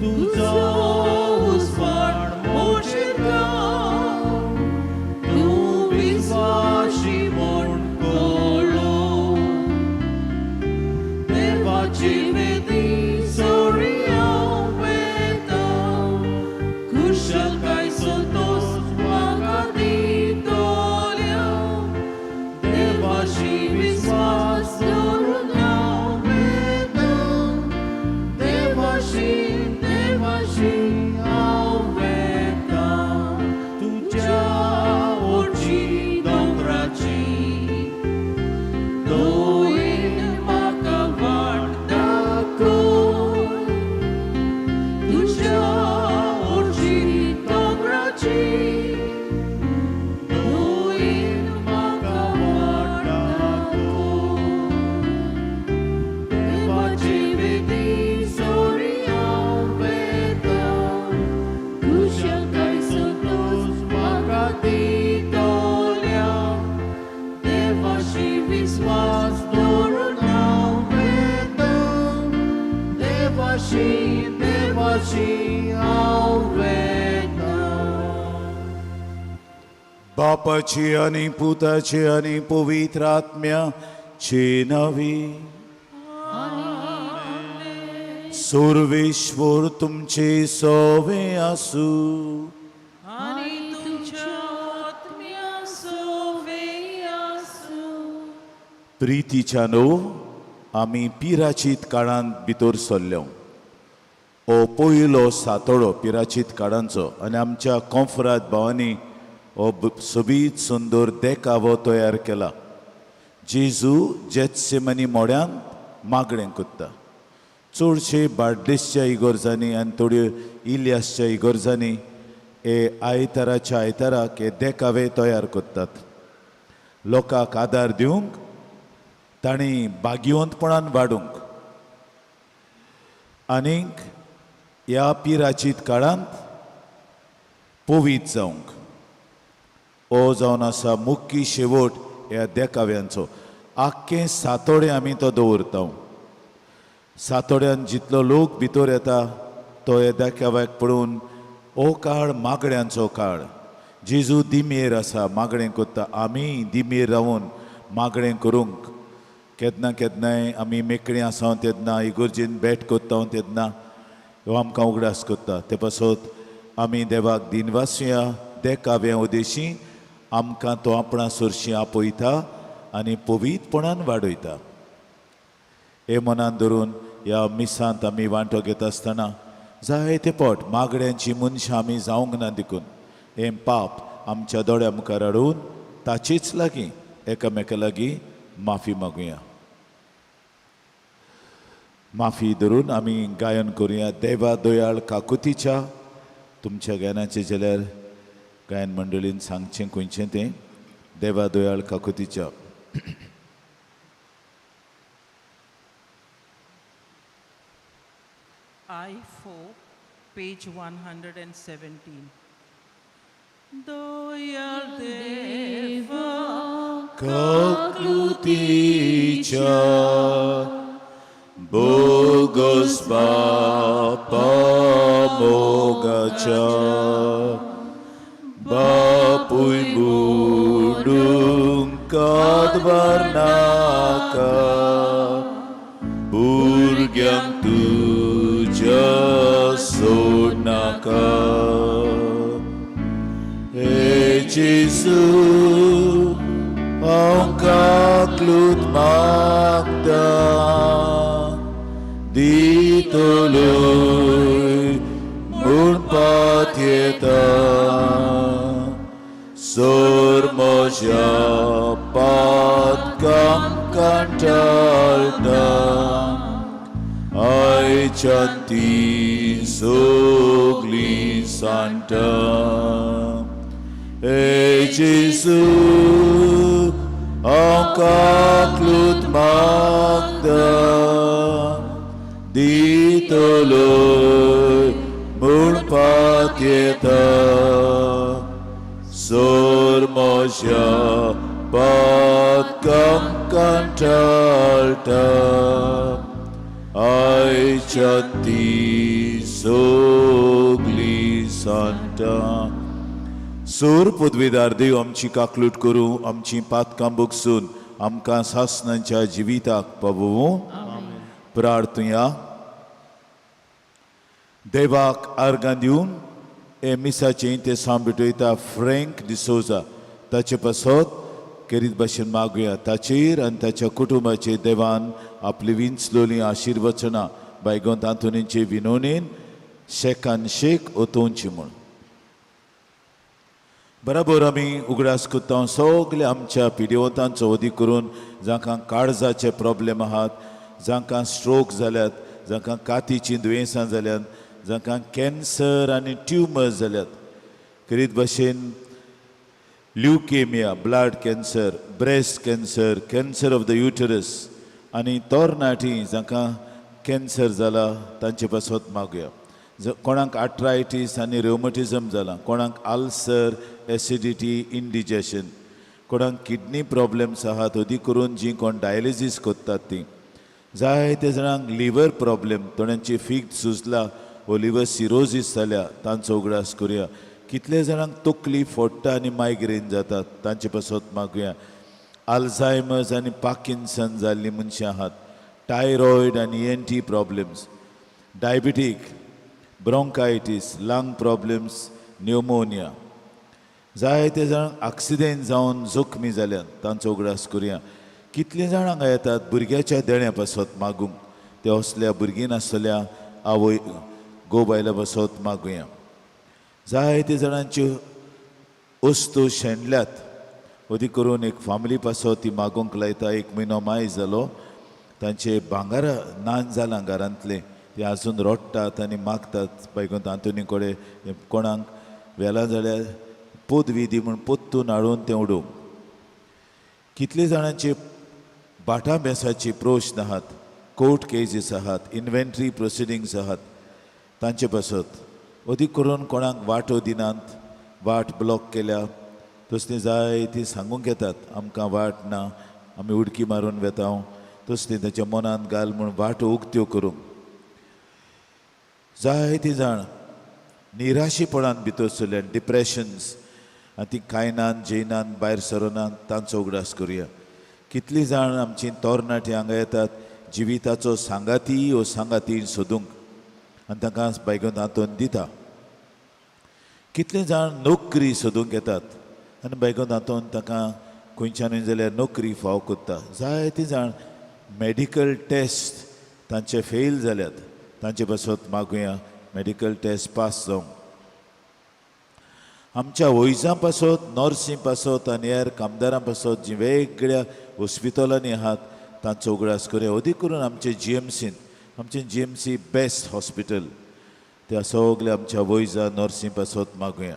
तुजो उजवाड म्हजेर घाल, तूं विस्वाशी म्हूण कळूं. देवाची वेदी सोरी हांव वता, कुशलकाय संतोश म्हाका दितल्या. देवाशी विस्वास दवरून हांव वता, देवाशी देवाशी हांव वता. तुज्या ओडची दोंगराची दोन म्हाका वाट दाखय, तुज्या ओडची दोंगराची दोन म्हाका वाट दाखय. देवाची वेदी सोरी हांव वता, कुशलकाय संतोश म्हाका दितल्या. देवाशी विस्वास दवरून हांव वता, देवाशी देवाशी हांव वता. बापाची आनी पुताची आनी पवित्र आत्म्याची नांवी. सर्वेश्वर तुमचे सोवे आसू. आनी तुमच्या आत्म्या सोवे आसूं. प्रितीच्या न्हू, आमी पिराचीत काळांत भितर सरले. हो पयलो सातोडो पिराचीत काळांचो आनी आमच्या कोंफराद भावांनी हो सोबीत सुंदर देखावो तयार केला. जेजू जेत्सेमनी मोड्यांत मागणें करता. चडशे बार्देसच्या इगोर्जांनी आनी थोड्यो इलियासच्या इगोर्जांनी हे आयताराच्या आयताराक हे देखावे तयार करतात, लोकांक आदार दिवंक, तांणी भाग्यवंतपणान वाडूंक. आनीक ह्या पिराचीत काळांत पवीत जावंक. हो जावन आसा मुख्य शेवट ह्या देखाव्यांचो. आख्खें सातोडे आमी तो दवरता. सातोड्यान जितलो लोक भितर येता तो ह्या देखाव्याक पळोवन, हो काळ मागण्यांचो काळ. जेजू दिमेर आसा, मागणें करता. आमी दिमेर रावन मागणें करूंक केन्ना केन्नाय आमी मेकळीं आसा तेन्ना, इगोर्जेन भेट करता तेन्ना ह्यो आमकां उगडास करता. ते पासत आमी देवाक दिनवासुया. देखाव्या उदेशी आमकां तो आपणा सरशी आपयता आनी पवित्रपणान वाडयता. हे मनान धरून ह्या मिसांत आमी वांटो घेता आसतना जायते पोट मागण्यांची मनशां आमी जावंक ना, देखून हें पाप आमच्या दोळ्या मुखार हाडून ताचेच लागीं एकामेका लागीं माफी मागुया. माफी धरून आमी गायन करुया देवा दयाळ काकुतीच्या. तुमच्या गायनाचें जाल्यार गायन मंडळीन सांगचें खंयचें तें. देवा दयाळ काकुतीच्या. I4, page 117. Doyal Deva काकुतीच्या, बोगस बापा मोगाच्या, बापूय बुडूंक कादवार नाका, भुरग्यांक तुज्या सोडनाका. हे जेजू, हांव काकलूत मागता, दितलोय म्हूण पातयेता. सोर म्हज्या पातकांक कंटाळटा, आयच्यान ती सगळीं सांडटा. हे जेजू, हांव काकलूत मागता, दितलोय म्हूण पातयेता. सोर म्हज्या पातकांक कंटाळटा, आयच्यान आमच्या ती सगली सांता. सूर पदवीदार देव आमची काकलूट करूं, आमची पातकां बगसून आमकां सासणांच्या जिविताक पावोवं. प्रार्थुया. देवाक आर्गां दिवन हे मिसाचें ते सांबिटयता फ्रँक डिसोजा ताचे पासत केरीत भाशेन मागुया. ताचेर आनी ताच्या कुटुंबाचेर देवान आपली विंचलोली आशिर्वचनां बायगोंत आंतोनीचे विनोणेन शेकान शेक ओतोवची म्हूण. बराबर आमी उगडास करता सगळे आमच्या पिडिवतांचो वदी करून जांकां काळजाचे प्रॉब्लेम आहात, जांकां स्ट्रोक जाल्यात, जांकां कातीचीं दुयेंसां जाल्यात, जांकां कॅन्सर आनी ट्युमर्स जाल्यात, करीत भशेन leukaemia, blood cancer, breast cancer, cancer of the uterus आनी तरणाटीं जांकां कॅन्सर जाला तांचे पासत मागुया. कोणाक आर्थरायटीस आनी रेवमटिझम जाला, कोणाक आल्सर, एसिडिटी, इंडिजेशन, कोणाक किडनी प्रॉब्लेम्स आहात, अदीक करून जीं कोण डायलिसीस करतात तीं, जायते जाणांक लिवर प्रॉब्लेम, थोड्यांची फीक सुजला वो लिवर सिरोजीस जाल्या तांचो उगडास करुया. कितले जाणांक तकली फोडटा आनी मायग्रेन जातात तांचे पासत मागुया. आल्झायमर्स आनी पार्किन्सन जाल्लीं मनशां आहात, टायरॉयड आनी ENT problems, diabetic, bronchitis, lung problems, pneumonia, जायते जाण एक्सिडेंट जावन जखमी जाल्यात तांचो उगडास करुया. कितलीं जाण हांगा येतात भुरग्याच्या देण्या पासत मागूंक, ते असल्या भुरगीं नासतल्या आवय गो बायला पासत मागुया. जायते जाणांच्यो वस्तू शेणल्यात, अदीक करून एक फामिली पासत ती मागूंक लायता. एक म्हयनो माय जालो तांचे भांगारा नान जालां घरांतलें, ते आजून रडटात आनी मागतात बायगोंत आंतोनी कडेन कोणाक व्हेलां जाल्यार पदवी दी म्हूण पोत्तून हाडून तें उडोवंक. कितले जाणांचे भाटां बेसाचे प्रश्न आहात, कोर्ट केजीस आहात, इन्व्हेंटरी प्रोसिडींग्स आहात तांचे पासत, अदीक करून कोणाक वाटो दिनात, वाट ब्लॉक केल्या तसली जायती सांगूंक येतात आमकां वाट ना, आमी उडकी मारून वेता, तसली ताच्या मनांत घाल म्हूण वाटो उक्त्यो करूंक. जायतीं जाण निराशेपणान भितर सरल्यात, डिप्रेशन्स, आनी ती खायनात जेयनात भायर सरनात तांचो उगडास करुया. कितलीं जाण आमची तरणाटीं हांगा येतात जिविताचो सांगाती वो सांगाती सोदूंक आनी तांकां बायगोन हातून दिता. कितले जाण नोकरी सोदूंक येतात आनी बायगोन हातून तांकां खंयच्यानूय जाल्यार नोकरी फाव करता. जायते जाण मेडिकल टेस्ट तांचे फेल जाल्यात तांचे पासत मागुया मेडिकल टेस्ट पास जावंक. आमच्या वैजां पासत, नर्सीं पासत आनी हेर कामदारां पासत जीं वेगळ्या हॉस्पिटलांनी आहात तांचो उगडास करुया. अदीक करून आमचे जीएमसीन, आमचें जीएमसी बेस्ट हॉस्पिटल, त्या सगल्या आमच्या वैजां नर्सीं पासत मागुया.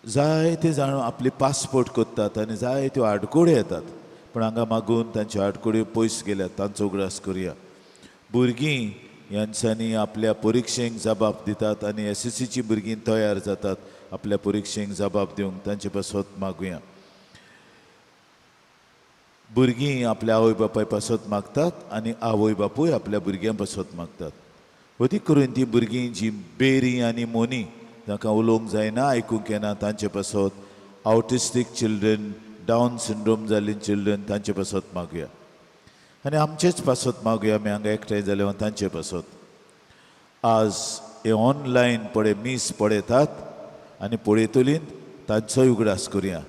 जायते जाण आपले पासपोर्ट करतात आनी जायत्यो आडकोड्यो येतात, पूण हांगा मागून तांच्यो आडकोड्यो पयस गेल्यात तांचो उगडास करुया. भुरगीं ह्या दिसांनी आपल्या परिक्षेक जबाब दितात आनी एसएससीची भुरगीं तयार जातात आपल्या परिक्षेक जबाब दिवंक तांचे पासत मागुया. भुरगीं आपल्या आवय बापाय पासत मागतात आनी आवय बापूय आपल्या भुरग्यां पासत मागतात. अदीक करून ती भुरगीं जीं बेरी आनी मोनी, तांकां उलोवंक जायना, आयकूंक येना तांचे पासत, आवटिस्टीक चिल्ड्रन, डावन सिंड्रोम जाल्लीं चिल्ड्रन तांचे पासत मागुया. आनी आमचेच पासत मागुया, आमी हांगा एकठांय जाले तांचे पासत. आज हे ऑनलायन पळय मीस पळयतात आनी पळयतलीं तांचोय उगडास करुया.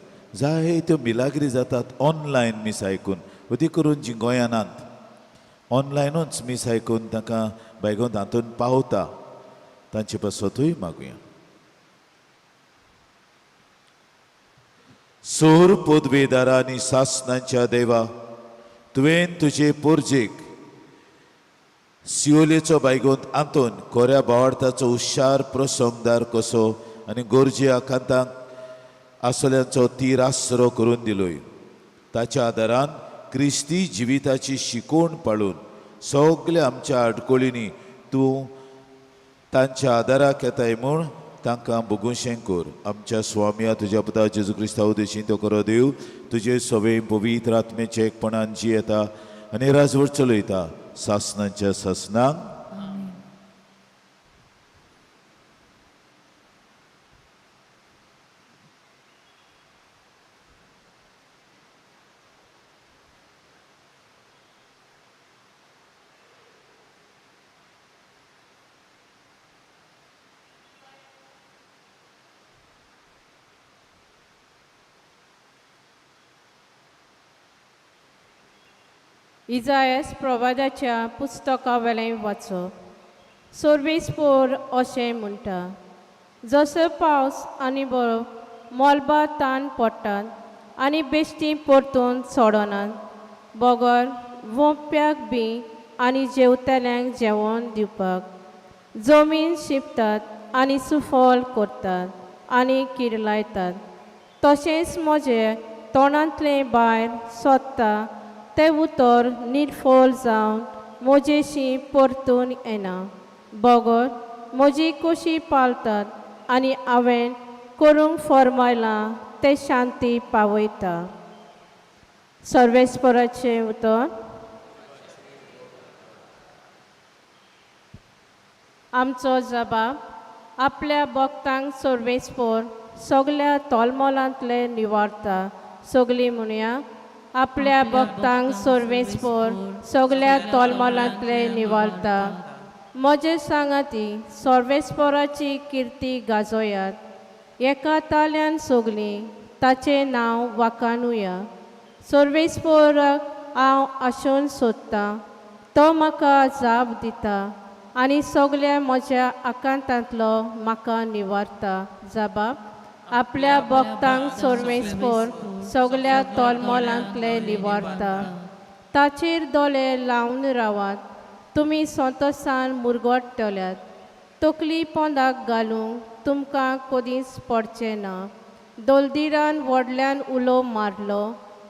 जायत्यो मिलाग्री जातात ऑनलायन मीस आयकून, अदीक करून जीं गोंयांत ऑनलायनूच मीस आयकून तांकां बायगोन हातून पावता तांचे पासतूय मागुया. सोर पदवेदारा आनी सासणांच्या देवा, तुवें तुजे पोरजेक सियोलेचो बायगोंत आंतोन कोऱ्या बावार्थाचो हुशार प्रसंगदार कसो आनी गरजे आकांतांक आसल्यांचो तीर आसरो करून दिलोय. ताच्या आदारान क्रिस्ती जिविताची शिकवण पाळून सगल्या आमच्या आडकोळींनी तूं तांच्या आदाराक येताय म्हूण तांकां भोगुशें कर. आमच्या स्वामया तुज्या पुता जेजू क्रिस्ता उदेशी तो करो देव तुजे सवे पवित्र आत्मेचे एकपणान जियेता आनी राजवट चलयता सासनाच्या सासनाक. इजायस प्रवादाच्या पुस्तका वेलें वाचप. सर्वेस्पोर अशें म्हणटा, जसो पावस आनी बरफ मळबा तान पडटात आनी बेश्टी परतून सोडनात बगर वोंप्याक बी आनी जेवतल्यांक जेवण दिवपाक, जमीन शिंपतात आनी सुफल करतात आनी किरलायतात, तशेंच म्हजें तोंडांतलें भायर सोदता तें उतर निर्फळ जावन म्हजेशी परतून येना, बगर म्हजी कशी पाळतात आनी हांवें करूंक फर्मायलां तें शांती पावयता. सर्वेस्पराचें उतर. आमचो जबाब आपल्या भक्तांक सर्वेस्पोर सगल्या तोलमोलांतले निवारता. सगलीं म्हणया, आपल्या भक्तांक सर्वेस्पोर सगल्या तोलमोलांतले निवारता. म्हजे सांगाती सर्वेस्पोराची किर्ती गाजोयात, एका ताल्यान सगलीं ताचें नांव वाखाणुया. सर्वेस्पोराक हांव आशोन सोदतां, तो म्हाका जाप दिता आनी सगल्या म्हज्या आकांतांतलो म्हाका निवारता. जबाब आपल्या भक्तांक सर्वेस्पोर सगल्या तोलमोलांतले निवारता. ताचेर दोळे लावन रावात, तुमी संतोसान मुरगट्टल्यात. तकली पोंदाक घालूंक तुमकां कदींच पडचें ना. दोलदिरान व्हडल्यान उलो मारलो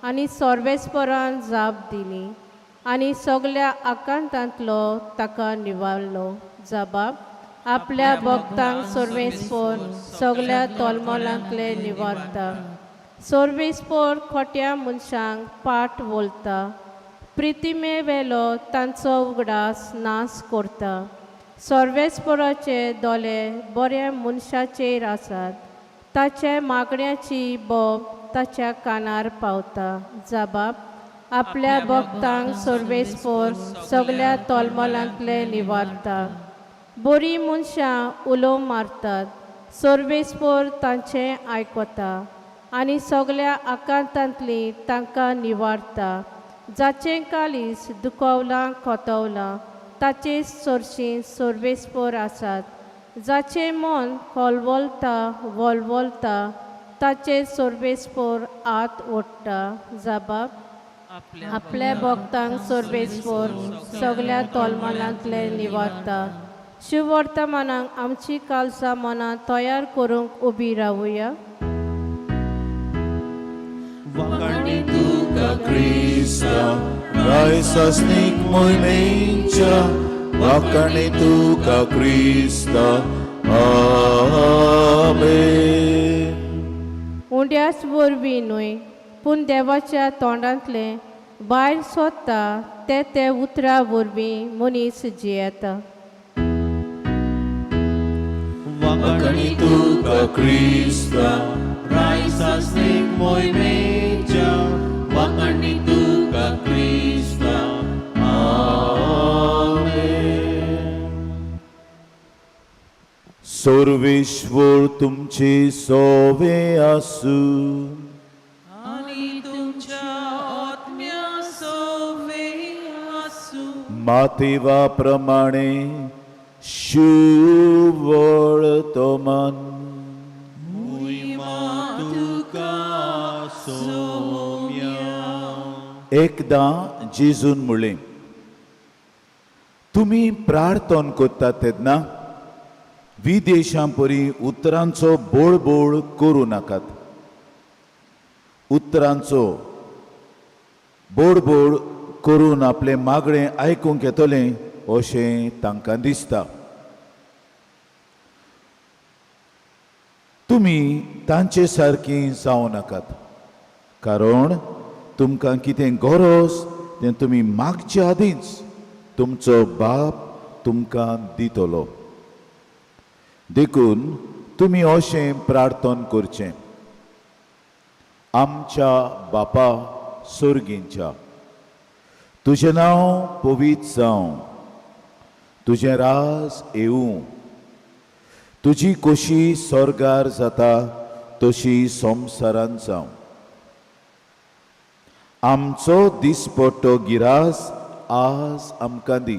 आनी सर्वेस्परान जाप दिली आनी सगल्या आकांतांतलो ताका निवारलो. जबाब आपल्या भक्तांक सर्वेस्पोर सगल्या तोलमोलांतले निवारता. सर्वेस्पोर खोट्या मनशांक पाट वोलता, प्रितिमे वेलो तांचो उगडास नाश करता. सर्वेस्पोराचे दोळे बऱ्या मनशाचेर आसात, ताचे मागण्याची बोब ताच्या कानार पावता. जबाब आपल्या भक्तांक सर्वेस्पोर सगल्या तोलमोलांतले निवारता. बरीं मनशां उलो मारतात, सर्वेस्पोर तांचें आयकता आनी सगल्या आकांतांतलीं तांकां निवारता. जाचें कालीस दुखवलां खोतवलां ताचे सरशीं सर्वेस्पोर आसात. जाचें मन कोलवोलता वोलवोलता ताचे सर्वेस्पोर आत ओडटा. जबाब आपल्या भक्तांक सर्वेस्पोर सगल्या तोलमलांतले निवारता. शिववर्तमानाक आमची कालसां मनां तयार करूंक उबी रावुया. वाखाणी तुका क्रिस्ता, राय सासनीक मोहिमेच्या, वाखाणी तुका क्रिस्ता. आमेन. उंड्याच वरवीं न्हय, पूण देवाच्या तोंडांतलें भायर सोदता ते ते उतरां वरवीं मनीस जियेता. वाखाणी तुका क्रिस्ता, राय सासनीक मोहिमेच्या, वाखाणी तुका क्रिस्ता. आमेन. सर्वेश्वर तुमचे सोवे आसूं. आनी तुमच्या आत्म्या सोवे आसूं. मातेवा प्रमाणे शुवळ तोमन. मोहिमा तुका सोम्या. एकदां जेजून म्हणलें, तुमी प्रार्थन करतात तेन्ना विदेशां परी उतरांचो बोळबोळ करूं नाकात. उतरांचो बोडबोड करून आपलें मागणें आयकूंक येतलें अशें तांकां दिसता. तुमी तांचे सारकीं जावं नाकात, कारण तुमकां कितें गरज तें तुमी मागचे आदींच तुमचो बाप तुमकां दितलो. देखून तुमी अशें प्रार्थन करचें: आमच्या बापा सोर्गींच्या, तुजें नांव पवित्र जावं, तुजें राज येवं, तुजी कोशी स्वर्गार जाता तशी संवसारांत जावं. आमचो दिसपट्टो गिरास आज आमकां दी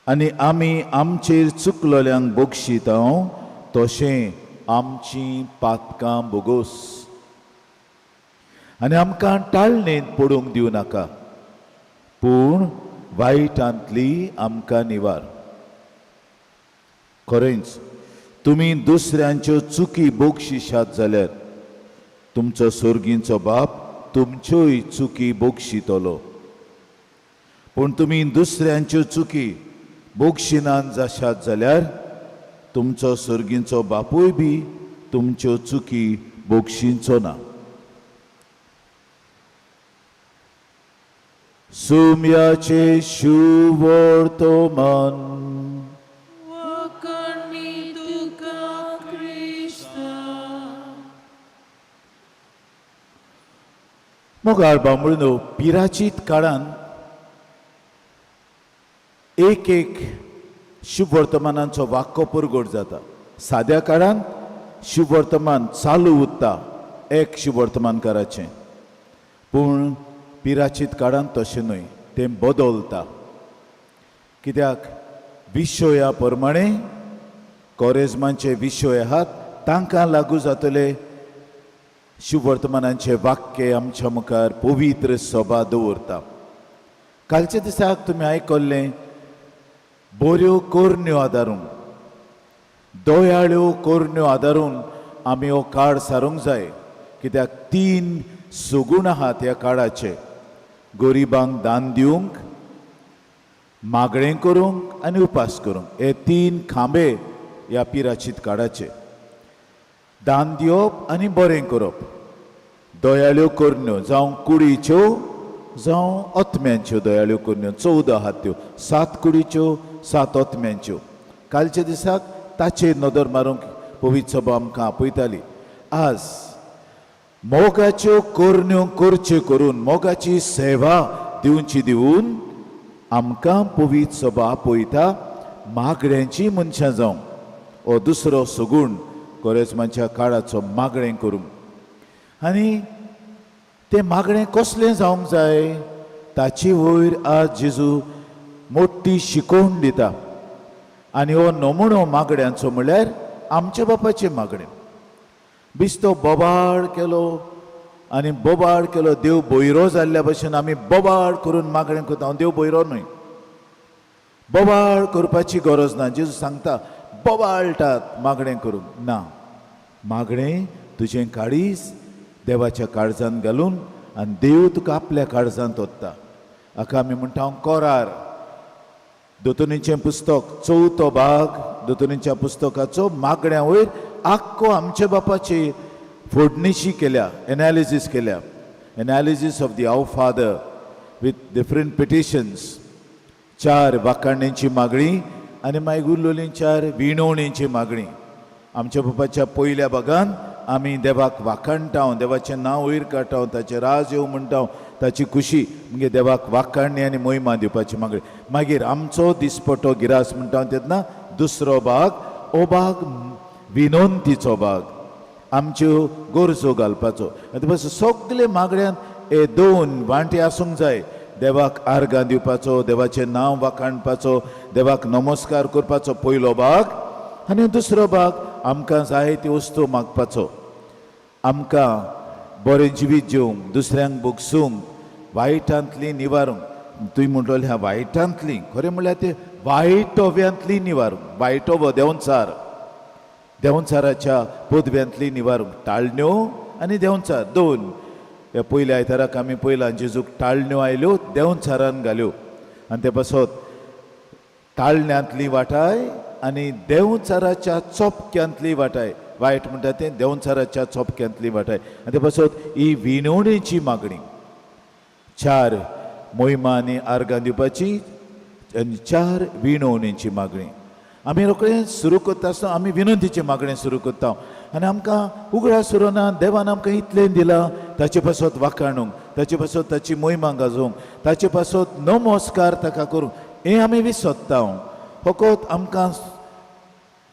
आनी आमी आमचेर चुकलोल्यांक बक्षितांव तशें आमचीं पातकां बोगोस आनी आमकां टाळणेंत पडूंक दिवं नाका, पूण वायटांतली आमकां निवार. खरेंच तुमी दुसऱ्यांच्यो चुकी बक्षिशात जाल्यार तुमचो सोर्गींचो बाप तुमच्योय चुकी बक्षितलो. पूण तुमी दुसऱ्यांच्यो चुकी बक्षिनान जाशात जाल्यार तुमचो सोर्गींचो बापूय बी तुमच्यो चुकी बक्षिंचो ना. सुम्याचे शुवर्तमान. वखणी तुका क्रिस्ता. मोगाळ बांबळूनो, पिराचीत काळान एक एक शुभवर्तमानांचो वाक्य परगट जाता. साद्या काळान शुभवर्तमान चालू उरता एक शुभवर्तमानकाराचें, पूण पिराचीत काळान तशें न्हय, तें बदलता. कित्याक विशया प्रमाणे कोरेजमांचे विशय आहात तांकां लागू जातले शुभवर्तमानांचे वाक्य आमच्या मुखार पवित्र सभा दवरता. कालच्या दिसाक तुमी आयकल्लें बऱ्यो करण्यो आदारून, दयाळ्यो करण्यो आदारून आमी हो काळ सारूंक जाय. कित्याक तीन सगूण आहात ह्या काळाचे: गरिबांक दान दिवंक, मागणें करूंक आनी उपास करूंक. हे तीन खांबे ह्या पिराचीत काळाचे: दान दिवप आनी बरें करप, दयाळ्यो करण्यो, जावं कुडीच्यो जावं ओतम्यांच्यो दयाळ्यो करण्यो. 14 आहात त्यो, 7 कुडीच्यो 7 ओतम्यांच्यो. कालच्या दिसाक ताचेर नदर मारूंक पवित्र सभा आमकां आपयताली. आज मोगाच्यो करण्यो करच्यो करून, मोगाची सेवा दिवची दिवन आमकां पवित्र सभा आपयता मागण्यांची मनशां जावंक. हो दुसरो सगूण कोरेजमाच्या काळाचो, मागणें करूंक. आनी तें मागणें कसलें जावंक जाय ताची वयर आज जेजू मोठी शिकोवण दिता. आनी हो नमुनो मागण्यांचो म्हणल्यार आमच्या बापाचें मागणें. बिस्तो बोबाळ केलो आनी बोबाळ केलो, देव भयरो जाल्ल्या भशेन आमी बोबाळ करून मागणें करता. हांव देव भयरो न्हय, बोबाळ करपाची गरज ना. जेजू सांगता बोबाळटात मागणें करूंक ना. मागणें तुजें काळीज देवाच्या काळजांत घालून आनी देव तुका आपल्या काळजांत ओत्ता. हाका आमी म्हणटा कोरार. दोतोनीचें पुस्तक चवथो भाग, दोतोनीच्या पुस्तकाचो मागण्या वयर आख्खो आमच्या बापाची फोडणिशी केल्या, एनालिसीस केल्या, analysis of the our father with different petitions. 4 वाखाणण्यांची मागणी आनी मागीर उरलेली 4 विणवणेची मागणी. आमच्या बापाच्या पयल्या भागान आमी देवाक वाखाणटाव, देवाचें नांव वयर काडटाव, ताचें राज येवं म्हणटाव, ताची खुशी म्हणजे देवाक वाखाणणी आनी मोहिमा दिवपाची मागणी. मागीर आमचो दिसपटो गिरास म्हणटा तेन्ना दुसरो भाग, हो भाग विनंतीचो भाग, आमच्यो गरजो घालपाचो. आनी बस सगळे मागण्यांत हे 2 वांटे आसूंक जाय: देवाक आर्गां दिवपाचो, देवाचें नांव वाखाणपाचो, देवाक नमस्कार करपाचो पयलो भाग, आनी दुसरो भाग आमकां जाय ती वस्तू मागपाचो, आमकां बरें जिवीत जेवंक, दुसऱ्यांक भोगसूंक, वायटांतली निवारूंक. तुवें म्हणटलें ह्या वायटांतली, खरें म्हणल्यार ते वायटोव्यांतली निवारूंक. वायटोवो देंवचार, देंवचाराच्या पदव्यांतली निवारूंक. टाळण्यो आनी देंवचार 2. ह्या पयल्या आयताराक आमी पयला जेजूक टाळण्यो आयल्यो, देंवचारान घाल्यो आनी ते पासत टाळण्यांतली वाटाय आनी देंवचाराच्या चोपक्यांतली वाटाय. वायट म्हणटा तें देंवचाराच्या चोपक्यांतली वाटाय. आनी ते पासत ही विणवणेची मागणी. 4 मोहिमा आनी आर्गां दिवपाची आनी चार विणवणीची मागणी. आमी रोखडें सुरू करता आसतना आमी विनंतीचें मागणें सुरू करता आनी आमकां उगडास उरना देवान आमकां इतलें दिलां ताचे पासत वाखाणूंक, ताचे पासत ताची मोहिमा गाजोवंक, ताचे पासत नमस्कार ताका करूंक, हें आमी विसरता. फकत आमकां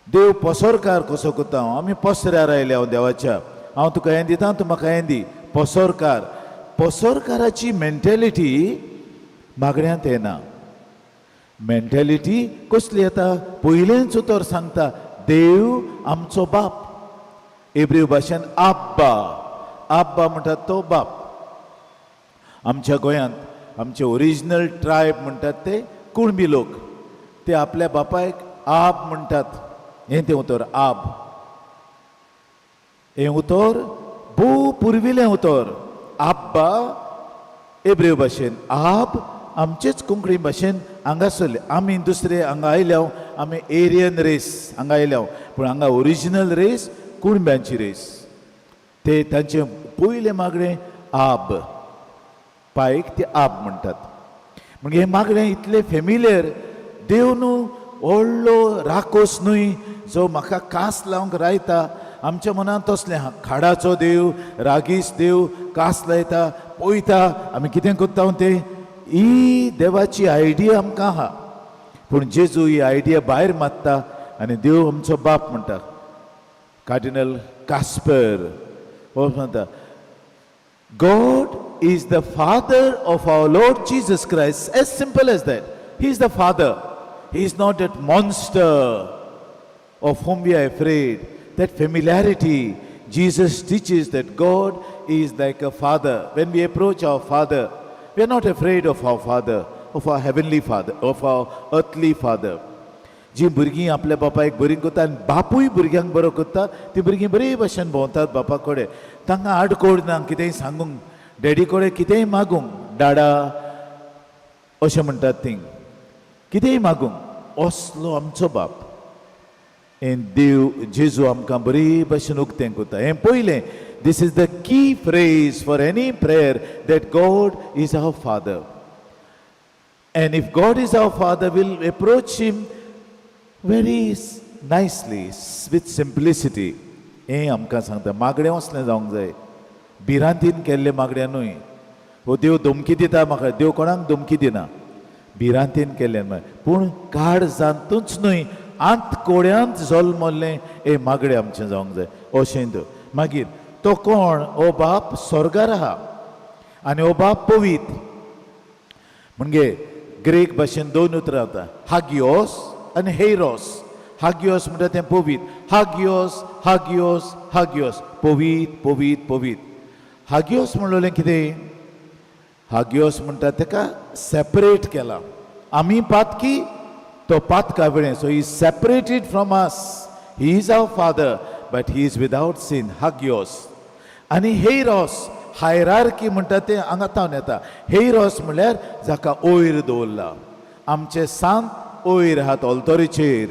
देव पसरकार कसो करता, आमी पसऱ्यार आयल्या हांव देवाच्या, हांव तुका हें दिता, तूं म्हाका हें दी. पसरकार, पसरकाराची मेंटेलिटी मागण्यांत येना. मेंटेलिटी कसली येता? पयलेंच उतर सांगता देव आमचो बाप. एब्रेव भाशेन आब्बा, आब्बा म्हणटात तो बाप. आमच्या गोंयांत आमचे ओरिजिनल ट्रायब म्हणटात ते कुणबी लोक, ते आपल्या बापायक आब म्हणटात. हें तें उतर आब, हें उतर भोव पुर्विल्लें उतर. आब्बा एब्रेव भाशेन, आब आमचेच कोंकणी भाशेन हांगासरले. आमी दुसरे हांगा आयल्या, आमी एरियन रेस हांगा आयल्या, पूण हांगा ओरिजिनल रेस कुणब्यांची रेस. ते तांचें पयलें मागणें आब, पायक ते आब म्हणटात. म्हणजे हें मागणें इतलें फेमिलियर. देव न्हू व्हडलो राकोस न्हय जो म्हाका कास लावंक रायता. आमच्या मनांत तसलें आहा, खाडाचो देव, रागीस देव, कास लायता, पळयता आमी कितें करता तें. ही देवाची आयडिया आमकां आहा, पूण जेजू ही आयडिया भायर मारता आनी देव आमचो बाप म्हणटा. कार्डिनल कास्पर हो म्हणटा, God is the Father of our Lord Jesus Christ. As simple as that. He is the Father. He is not that monster of whom we are afraid. That familiarity, Jesus teaches that God is like a father. When we approach our Father, we are not afraid of our Father, of our heavenly Father, of our earthly Father. जी भुरगीं आपल्या बापायक बरीं करता आनी बापूय भुरग्यांक बरो करता, ती भुरगीं बरे भशेन भोंवतात बापा कडेन. तांकां आडकोळ ना कितेंय सांगूंक, डॅडी कडेन कितेंय मागूंक, डाडा अशें म्हणटात ती, कितेंय मागूंक. असलो आमचो बाप. हें देव जेजू आमकां बरे भशेन उक्तें करता. हें पयलें, this is the key phrase for any prayer, that God is our Father. And if God is our Father, we'll approach Him very nicely, with simplicity. हें आमकां सांगता. मागणें असलें जावंक जाय, भिरांतीन केल्लें मागणें न्हय. हो देव धमकी दिता म्हाका, देव कोणाक धमकी दिना. भिरांतीन केल्लें न्हय, पूण काळजांतूच न्हय, आंत कोड्यांत जल्मल्लें हें मागणें आमचें जावंक जाय अशें. तो मागीर तो कोण? हो बाप स्वर्गार आहा आनी हो बाप पवीत. म्हणजे ग्रीक भाशेन दोन उतरां वता, हागियोस आनी हेरोस. हागियोस म्हणटा तें पवीत. हागियोस, हागियोस, हागियोस, पवीत, पवीत, पवीत. हागियोस म्हणलें कितें? हागियोस म्हणटा ताका सेपरेट केला. आमी पातकी, तो Patkai वेळें. So he separated from us. He is our Father, but he is without sin, hagios. आनी हेरोस, हायरार्की म्हणटा तें हांगा तावन येता. हेरोस म्हणल्यार जाका वयर दवरला. आमचे सांत वयर आहात ऑल्तोरीचेर,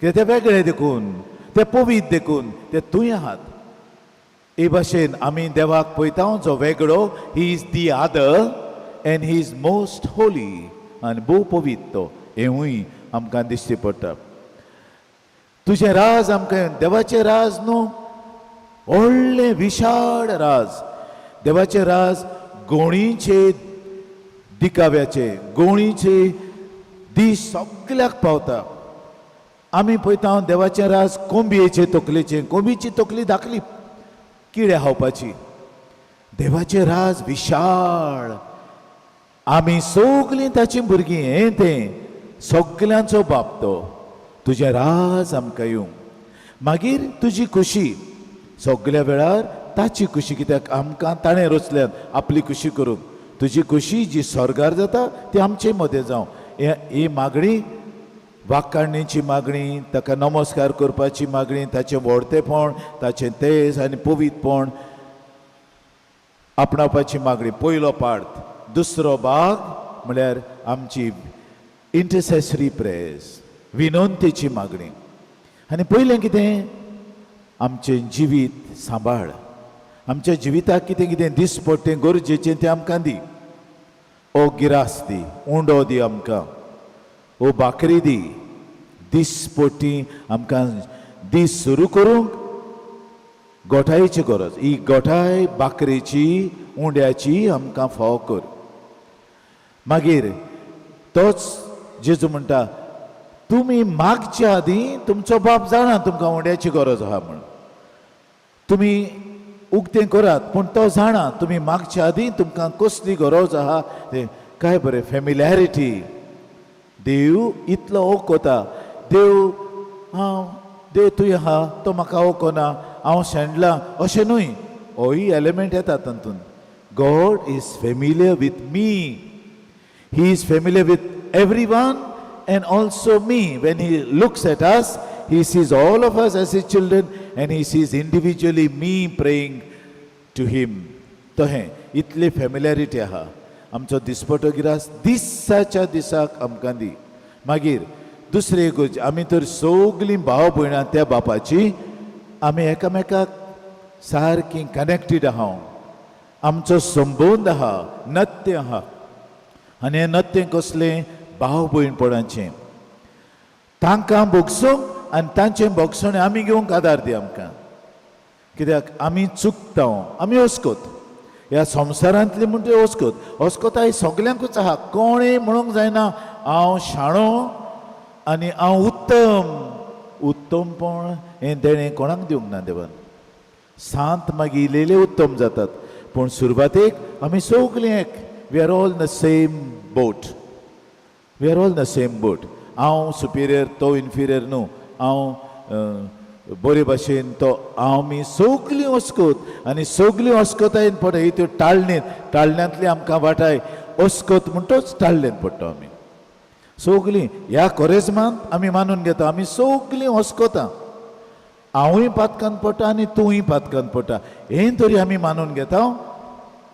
कित्याक ते वेगळे देखून, ते पवीत देखून ते थंय आहात. हे भाशेन आमी देवाक पळयता जो वेगळो. He is the other and he is most holy आनी भोव पवीत तो, हेंवूय आमकां दिश्टी पडटा. तुजें राज आमकां, देवाचें राज न्हू व्हडलें विशाळ राज. देवाचें राज गोणीचे दिकाव्याचे, गोणीचे दीस सगल्याक पावता. आमी पळयता देवाचें राज कोंबयेचे तकलेचें. कोंबयेची तकली धाकली, किडे खावपाची. देवाचें राज विशाळ. आमी सगलीं ताचीं भुरगीं. हें तें सगल्यांचो बाप तो. तुजें राज आमकां येवं. मागीर तुजी खुशी, सगल्या वेळार ताची खुशी, कित्याक आमकां ताणें रचल्यात आपली खुशी करूंक. तुजी खुशी जी स्वर्गार जाता ती आमचे मदें जावं. ही मागणी वाकाणणेची मागणी, ताका नमस्कार करपाची मागणी, ताचें व्हडतेपण, ताचें तेज आनी पवित्रपण आपणावपाची मागणी, पयलो पार्ट. दुसरो भाग म्हळ्यार आमची इंटरसेसरी प्रेयर्स, विनंतीची मागणी. आनी पयलें कितें? आमचें जिवीत सांबाळ. आमच्या जिविताक कितें कितें दिसपडटें गरजेचें तें आमकां दी. ओ गिरास दी, उंडो दी आमकां, ओ भाकरी दी. दिसपटी आमकां दीस सुरू करूंक गोठायेची गरज. ही गोठाय भाकरेची उंड्याची आमकां फावो कर. मागीर तोच जेजू म्हणटा, तुमी मागच्या आदीं तुमचो बाप जाणा तुमकां उंड्याची गरज आहा म्हूण. तुमी उक्तें करात, पूण तो जाणा तुमी मागच्या आदीं तुमकां कसली गरज आहा तें. काय बरें फेमिलियरिटी. देव इतलो ओकता. देव हांव देव तूं आहा तो म्हाका ओकना, हांव शेणलां अशें न्हय. होय एलिमेंट येता तातूंत. God is familiar with me. He is familiar with everyone and also me. When he looks at us, he sees all of us as his children and he sees individually me praying to him. तहें इतली familiarity आहा. आमचो दिसपटो grass दिसाच्या दिसाक आमकां दी. मागीर दुसरी एक गजाल, आमी तर सगलीं भाव भयणां त्या बापाची, आमी एकामेकाक सारकी कनेक्टेड आहा. आमचो संबंद आहा, नत्तें आहा. आनी हें नत्तें कसलें? भाव भयणपणाचें. तांकां भोगसूंक आनी तांचें भोगसणें आमी घेवंक आदार दी आमकां. कित्याक आमी चुकता, आमी अस्कत ह्या संवसारांतली म्हणटा अस्कत. अस्कताय सगल्यांकूच आहा. कोणें म्हणूंक जायना हांव शाणो आनी हांव उत्तम. उत्तमपण हें देणें कोणाक दिवंक ना देवान. सांत मागीर इल्ले उत्तम जातात, पूण सुरवातेक आमी सगलीं एक. We are all in the same boat, we are all the same boat. हांव सुपिरियर, तो इन्फिरियर न्हू. हांव बरे भाशेन तो, आमी सगलीं अस्कत आनी सगलीं अस्कतायेन पडटा. ही त्यो टाळणेंत, टाळण्यांतली आमकां वाटाय. अस्कत म्हणटोच टाळणेंत पडटा. आमी सगलीं ह्या कोरेजमांत आमी मानून घेता, आमी सगलीं अस्कतां. हांवूय पातकान पडटा आनी तूंय पातकान पडटा, हें तरी आमी मानून घेता.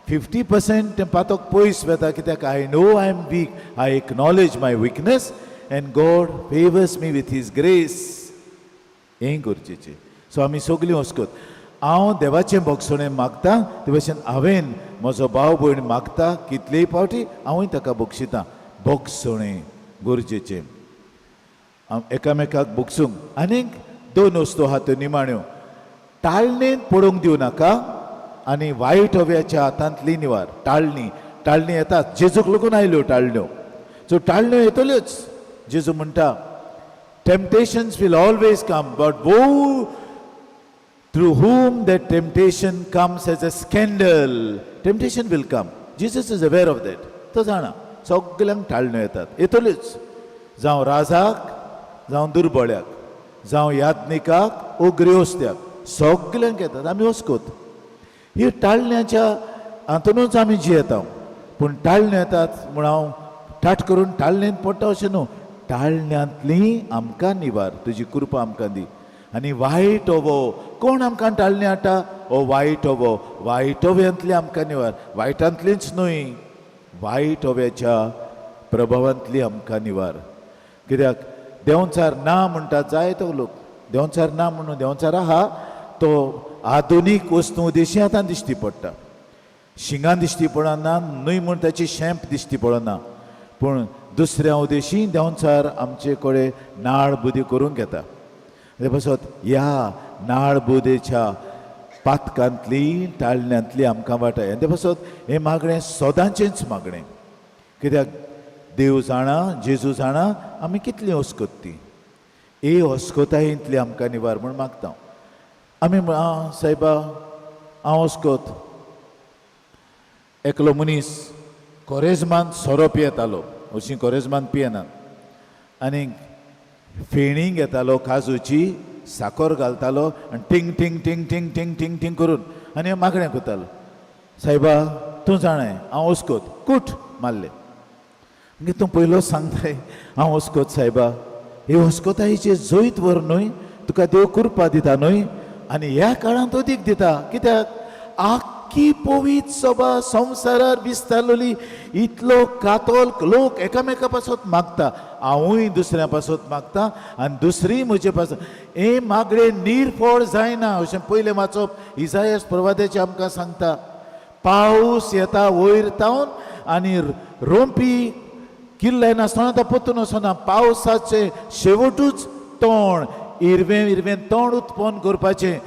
50% तें पातक पयस वता, कित्याक I know I am weak, I acknowledge my weakness and God favours me with his grace. हें गरजेचें. सो आमी सगलीं अस्कत. हांव देवाचें भोगसणें मागता, ते भशेन हांवें म्हजो भाव भयण मागता कितलेय फावटी, हांवूय ताका बक्षितां. भोगसणें गरजेचें, एकामेकाक भोगसूंक. आनीक दोन वस्तू आहा त्यो निमाण्यो. टाळणेंत पडूंक दिवं नाका आनी वायट हव्याच्या हातांतली निवार. टाळणी, टाळणी येतात. जेजूक लागून आयल्यो टाळण्यो. सो टाळण्यो येतल्योच. जेजू म्हणटा, temptations will always come, but woe through whom that temptation comes as a scandal. Temptation will come. Jesus is aware of that. तो जाणा सगल्यांक टाळण्यो येतात, येतल्योच. जावं राजाक, जावं दुर्बळ्याक, जावं याज्ञिकाक ओ गृहस्थ्याक, सगल्यांक येतात. आमी वस्कोत ही टाळण्याच्या हातूनच आमी जियेता. पूण टाळण्यो येतात म्हूण हांव ठाट करून टाळणेंत पडटा अशें न्हू. टाळण्यांतली आमकां निवार, तुजी कृपा आमकां दी. आनी वायट ओवो कोण आमकां टाळणे हाडटा? ओ वायट ओवो. वायट ओव्यांतली आमकां निवार. वायटांतलीच न्हय, वायट ओव्याच्या प्रभावांतली आमकां निवार. कित्याक देंवचार ना म्हणटा जाय तो लोक. देंवचार ना म्हणून, देंवचार आहा, तो आधुनीक वस्तू देशी आतां दिश्टी पडटा. शिंगां दिश्टी पडना न्हय म्हूण ताची शेंप दिश्टी पडना, पूण दुसऱ्या उदेशी देंवचार आमचे कडेन नाळ बुदी करूंक येता. ते पासत ह्या नाळ बुदेच्या पातकांतली, टाळण्यांतली आमकां वाटाय. आनी ते पासत हें मागणें सदांचेंच मागणें, कित्याक देव जाणा, जेजू जाणा आमी कितली अस्कत ती. ए अस्कतायेंतली आमकां निवार म्हूण मागता आमी. आं सायबा, हांव अस्कत. एकलो मनीस कोरेजमान सोरो पियेतालो. अशी कोरेजमान पियेनात. आनी फेणी घेतालो काजूची, साखर घालतालो आनी टिंग टिंग टिंग टिंग टिंग टिंग टिंग करून आनी मागणें करतालो, सायबा तूं जाणाय हांव अस्कत. कूट मारलें. मागीर तूं पयलो सांगताय हांव अस्कत सायबा, हे अस्कतायेचेर जैत व्हर न्हय. तुका देव कृपा दिता न्हय, आनी ह्या काळांत अदीक दिता, कित्याक आख्खी पवित्र सभा संवसारार विस्तारलेली. इतलो कातोल्क लोक एकामेका पासत मागता. हांवूय दुसऱ्या पासत मागता आनी दुसरी म्हजे पासत. हें मागणें निर्फळ जायना अशें पयलें वाचप इजायस प्रवाद्याचें आमकां सांगता. पावस येता वयर तावन आनी रोंपी किल्लाय नासतना तो पोतून वचना. पावसाचे शेवटूच तण हिरवें हिरवें तण उत्पन्न करपाचें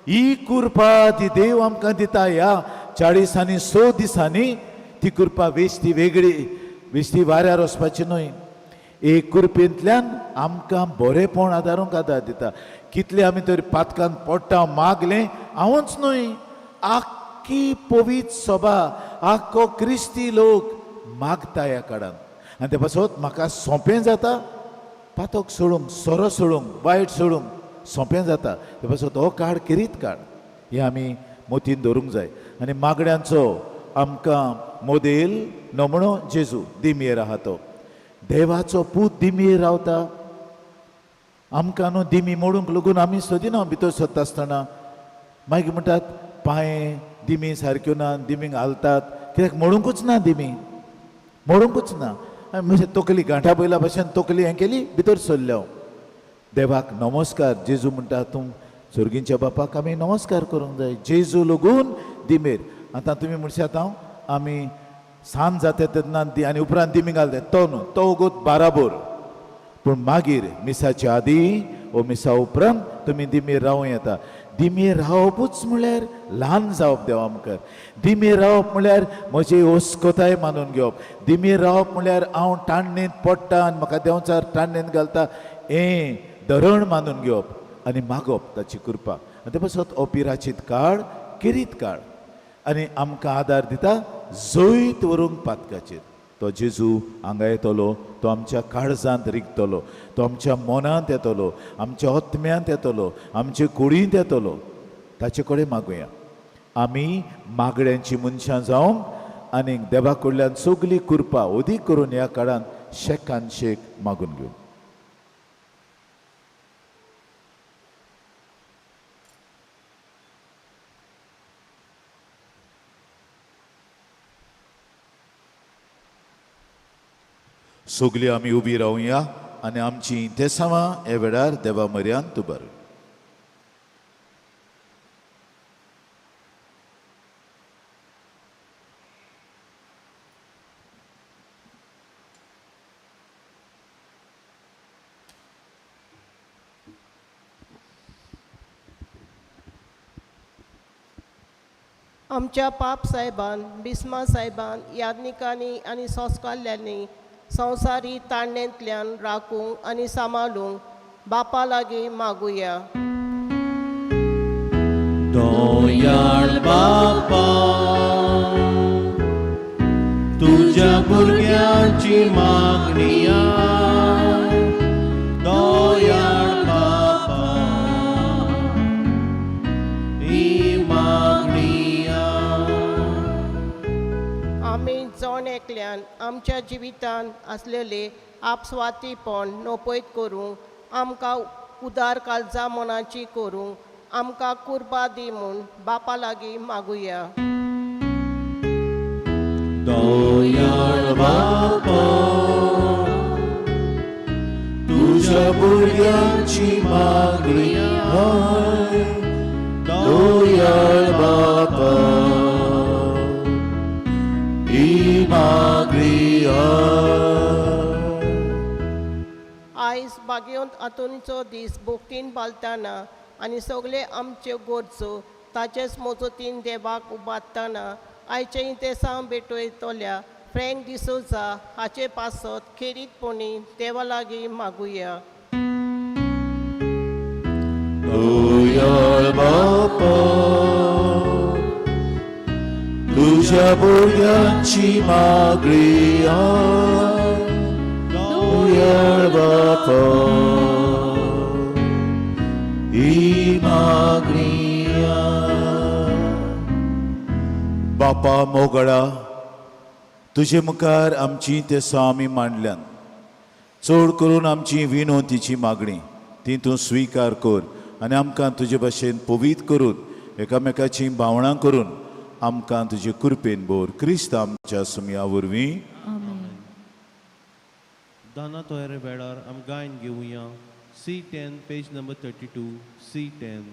ही कृपा ती देव आमकां दिता. ह्या 40 आनी 6 दिसांनी ती कृपा वेश्टी वेगळी वेश्टी वाऱ्यार वचपाची न्हय. एक कृपेंतल्यान आमकां बरेंपण आदारूंक आदार दिता. कितले आमी तर पातकान पडटा मागलें हांवूच न्हय, आख्खी पवित्र सभा आख्खो क्रिस्ती लोक मागता ह्या काळान. आनी ते पासत म्हाका सोंपें जाता पातक सोडूंक, सोरो सोडूंक, वायट सोडूंक सोंपें जाता. ते पासत हो काळ खेरीत काळ हें आमी मतीन दवरूंक जाय. आनी मागण्यांचो आमकां मोदेल नमणो जेजू दिमयेर आहा. तो देवाचो पूत दिमयेर रावता. आमकां न्हू दिमी मोडूंक लागून आमी सोदिना भितर सोदता आसतना. मागीर म्हणटात पांय दिमी सारक्यो ना, दिमीक घालतात कित्याक मोडुंकूच ना, दिमी मोडुंकूच ना. म्हणजे तकली गांठा बैला भशेन तकली हें केली भितर सरले हांव. देवाक नमस्कार. जेजू म्हणटा तूं सर्गींच्या बापाक आमी नमस्कार करूंक जाय. जेजू लागून दिमेर. आतां तुमी म्हणशात हांव आमी सांज जाता तेन्ना आनी उपरांत दिमी घालता तो न्हू, तो वगत बाराबोर. पूण मागीर मिसाच्या आदी ओ मिसा उपरांत तुमी दिमेर रावूं येता. दिमेर रावपूच म्हळ्यार ल्हान जावप देवा मुखार. दिमेर रावप म्हळ्यार म्हजी ओस्कोताय मानून घेवप. दिमेर रावप म्हळ्यार हांव टाणणेंत पडटा आनी म्हाका देंवचार टाणणेंत घालता हें धरण मानून घेवप आनी मागप ताची कृपा. आनी ते पासत हो पिराचीत काळ खेरीत काळ आनी आमकां आदार दिता जैत व्हरूंक पातकाचेर. तो जेजू हांगा येतलो, तो आमच्या काळजांत रिगतलो, तो आमच्या मनांत येतलो, आमच्या आत्म्यांत येतलो, आमचे कुडींत येतलो. ताचे कडेन मागुया. आमी मागण्यांची मनशां जावंक आनी देवा कडल्यान सगली कृपा अदीक करून ह्या काळांत शेकान शेक मागून घेवंक. सगली आमी उबी रावया आनी आमची इंतेसांवां ह्या वेळार देवा म्हऱ्यांत उबार. आमच्या पाप साहेबान, बिस्मा साहेबान, याज्ञिकांनी आनी संस्कारल्यांनी संवसारी ताणेंतल्यान राखूंक आनी सांबाळूंक बापा लागीं मागुया. दयाळ बापा तुज्या भुरग्यांची मागणी दयाळ बापा ही मागणी. आमी जण एकल्यान आमच्या जिवितान आसलेले आपस्वातीपण नपयत करूंक आमकां उदार काळजा मनाची करूंक आमकां कुर्बा दी म्हूण बापा लागीं मागुया. दयाळ बापा तुज्या भुरग्यांची मागणी दयाळ बापा ही मागणी. आयज बागेवंत आंतोनीचो दीस भोक्तीन पालताना आनी सगळे आमच्यो गरजो ताचेच मजतीन देवाक उबारतना आयचे इंतेसांव भेटयतल्या फ्रँक डिसोजा हाचे पासत खेरीतपणी देवा लागीं मागुया. दयाळ बापा तुज्या भुरग्यांची मागणी दयाळ बापा ही मागणी. बापा मोगळा तुजे मुखार आमची तेसां आमी मांडल्यान, चड करून आमची विनवतीची मागणी ती तूं स्विकार कर आनी आमकां तुजे भाशेन पवीत करून एकामेकाची भावणां करून आमकां तुजे कृपेन भर. क्रिस्त आमच्या सुमया वरवीं. दाना तयारे वेळार आम गायन घेवया. C10 page number 32 C10.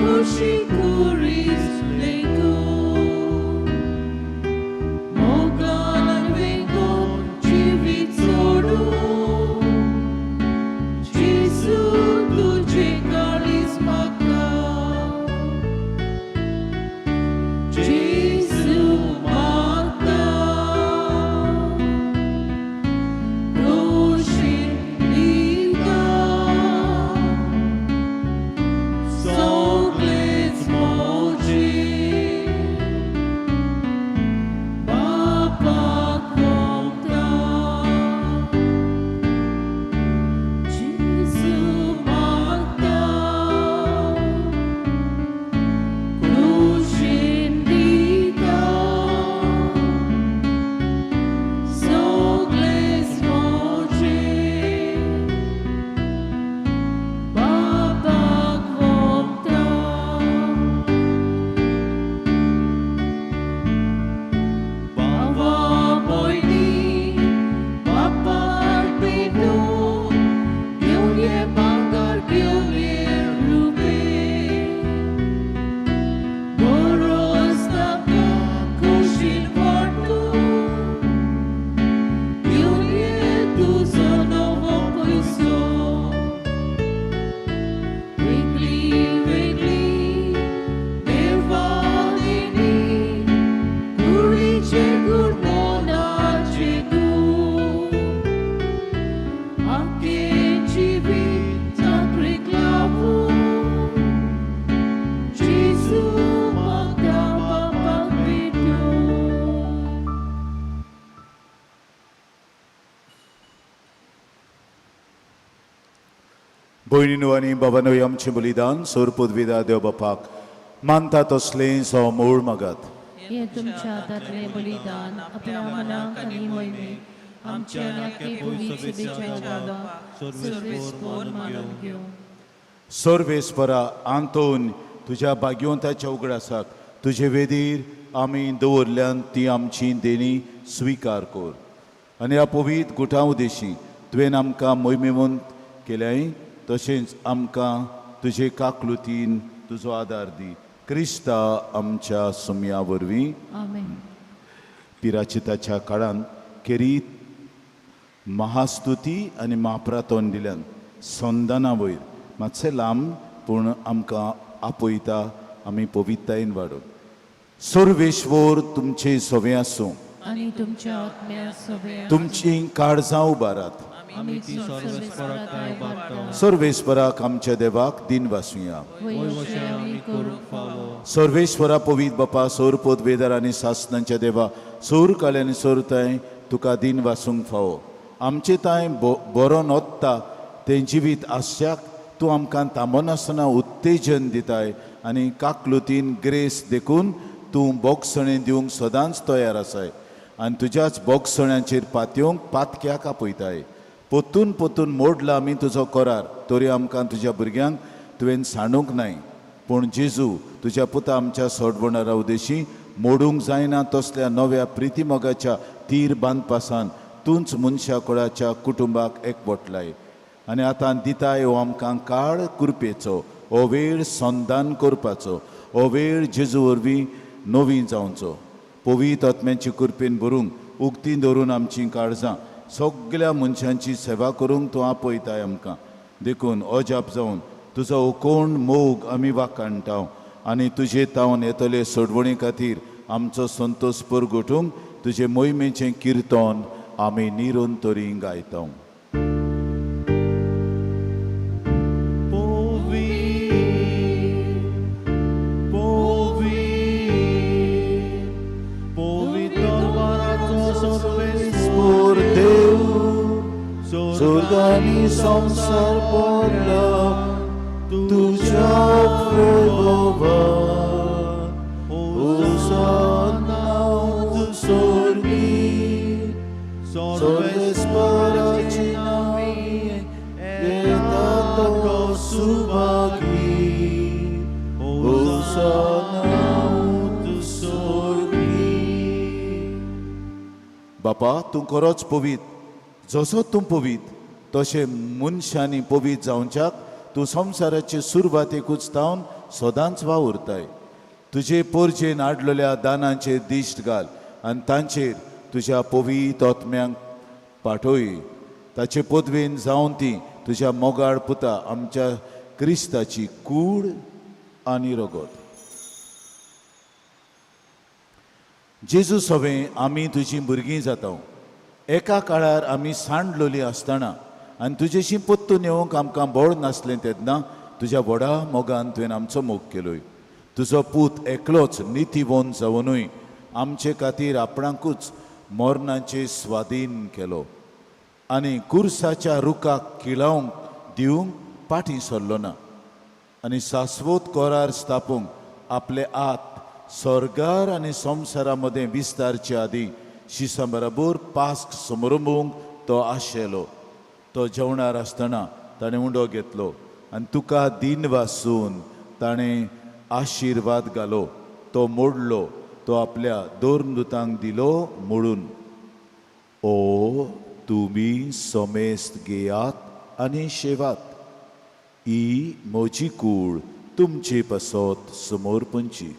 खुशी कुरीस लेगून मोगान वेगून जिवीत सोडून जेजू तुजें काळीज म्हाका जेजू मागता क्रुशीर दिता सगळेच म्हजें बापाक वता जेजू मागता क्रुशीर दिता सगळेच म्हजें बापाक वता. बाबा भयणी बापाक पेटून घेवन ये भांगर घेवन ये रुपें गरज नाका कुशीन वांटून घेवन ये तुजो नवो पयसो वेगळी वेगळी देवा देणी कुडीचे गूण मनाचे गूण आख्खें जिवीत चाकरीक लावून जेजू म्हाका बापाक भेटून. भयणीनो आनी बाबानो आमचें बलिदान सोर पदवीदा देव बापाक मानता तसलें सो मूळ मागात. हें तुमच्या हातांतलें बलिदान आपल्या मनाक आनी मोहिमेक आमच्या आनी आख्खे भुंयेच्या देवाक सर्वेस्पोर मानून घेवं. सर्वेस्परा आंतोन तुज्या भाग्यवंताच्या उगडासाक तुजे वेदीर आमी दवरल्यान ती आमची देणी स्विकार कर आनी ह्या पवीत गुटां उदेशी तुवें आमकां मोहिमेवंत केल्याय तशेंच आमकां तुजे काकलुतीन तुजो आदार दी क्रिस्ता आमच्या सुमया वरवीं. आमेन. पिराचिताच्या काळांत खेरीत महास्तुती आनी म्हाप्रातोन दिल्यान संदाना वयर मातशें लांब पूण आमकां आपयता आमी पवित्तायेन वाडून. सर्वेश्वर तुमचें सवें आसूं आनी तुमच्या आत्म्या सगळ्या. तुमचीं काळजां उबारात. आमी ती सर्वेस्पराक उबारता. सर्वेश्वराक आमच्या देवाक दिन वासुया. वयवशे आमी करूंक फावो. सर्वेश्वरा पवीत बापा सोर पोतवेदार आनी सासनांच्या देवा सोर काल्यानी सोरताय तुका दिन वासूंक फावो. आमचे तांय बरो नोत्ता तें जिवीत आसच्याक तूं आमकां थांबनासतना उत्तेजन दिताय आनी काकलुतीन ग्रेस देखून तूं बोगसणें दिवंक सदांच तयार आसाय आनी तुज्याच बोगसण्याचेर पातयेवंक पातक्याक आपयताय. पोतून पोतून मोडला आमी तुजो करार तरी आमकां तुज्या भुरग्यांक तुवें सांडूंक नाय पूण जेजू तुज्या पुता आमच्या सोडवणारा उदेशी मोडूंक जायना तसल्या नव्या प्रितीमोगाच्या तीर बांदपासान तूंच मनशा कुळाच्या कुटुंबाक एकवटलाय आनी आतां दिताय हो आमकां काळ कृपेचो हो वेळ संदान करपाचो हो वेळ जेजू वरवीं नवी जावचो. पवित्र आत्म्याची कृपेन भरूंक उक्ती दवरून आमचीं काळजां सगल्या मनशांची सेवा करूंक तूं आपयताय आमकां. देखून अजाप जावन तुजो कोण मोग आमी वाखाणटा आनी तुजे तावन येतले सोडवणी खातीर आमचो संतोश परगटूंक तुजे मोहिमेचें किर्तन आमी निरंतरी गायता. स्वर्गानी संवसार पडला तुज्या वैभवान होसाना स्वर्गी सर्वेस्पराची नावी येता तो सुभागी होसाना स्वर्गी. बापा तूं खरोच पवीत जसो तूं पवीत तशें मनशांनी पवीत जावच्याक तूं संवसाराचे सुरवातेकूच तावन सदांच वावुरताय. तुजे पोरजेन हाडलेल्या दानांचेर दिश्ट घाल आनी तांचेर तुज्या पवित्र आत्म्यांक पाठय. ताचे पदवेन जावन ती तुज्या मोगाळ पुता आमच्या क्रिस्ताची कूड आनी रगत. जेजू सवें आमी तुजीं भुरगीं जाता. एका काळार आमी सांडलोली आसतना आनी तुजेशी पत्तून येवंक आमकां बळ नासलें तेन्ना तुज्या व्हडा मोगान तुवें आमचो मोग केलोय. तुजो पूत एकलोच नितीवंत जावनूय आमचे खातीर आपणाकूच मरणाचे स्वाधीन केलो आनी कुर्साच्या रुखाक किळावंक दिवंक फाटीं सरलो ना आनी शाश्वत कोरार स्थापूंक आपले आत स्वर्गार आनी संवसारा मदें विस्तारचे आदीं शिसां बराबर पास्क समरंबूंक तो आशेलो. तो जेवणार आसतना ताणें उंडो घेतलो आनी तुका दिन वासून ताणें आशिर्वाद घालो. तो मोडलो, तो आपल्या दोन दुतांक दिलो म्हणून, ओ तुमी समेस्त घेयात आनी शेवात, ही म्हजी कूड तुमचे पासत समर्पणची.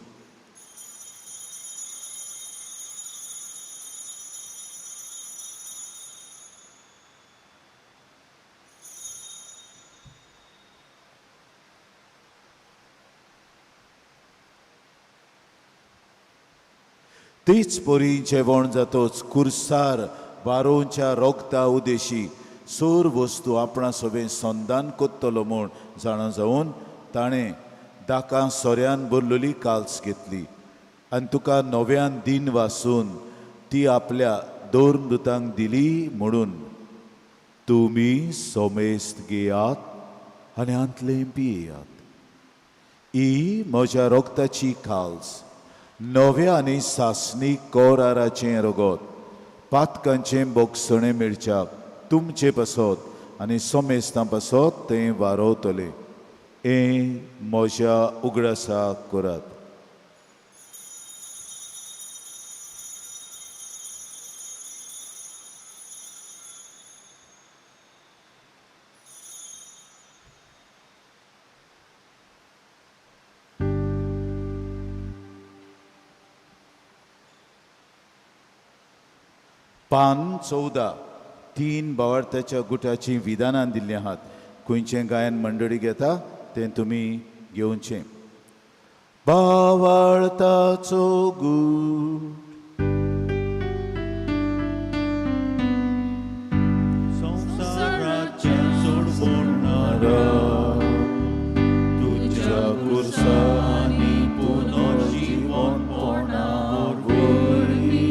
तीच परी जेवण जातोच कुर्सार वारोवच्या रोगता उदेशी सोर वस्तू आपणा सवें संदान कोत्तलो म्हूण जाणा जावन ताणें दाकां सोऱ्यान भरलेली काल्स घेतली आनी तुका नव्यान दिन वासून ती आपल्या दोन दुतांक दिली म्हणून, तुमी सोमेस्त घेयात आनी हांतलें पियात. ही म्हज्या रोगताची काल्स, नव्या आनी सासणी कोराराचें रगत, पातकांचें बोगसणें मेळच्याक तुमचे पासत आनी सोमेस्तां पासत तें वारोवतलें. हें म्हज्या उगडासाक करात. पान 14 3 भावार्थाच्या गुटाचीं विधानां दिल्लीं आहात. खंयचें गायन मंडळी घेता तें तुमी घेवचें. भावार्थाचो गूट संवसाराच्या सोडवणारा तुज्या कुर्सांनी पुनर्जिवनपणा वरवीं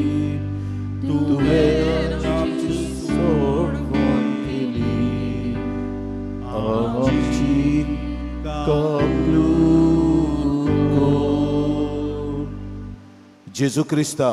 तुवें आमची सोडवण केली, आमची कबलूत कर. जेजू क्रिस्ता,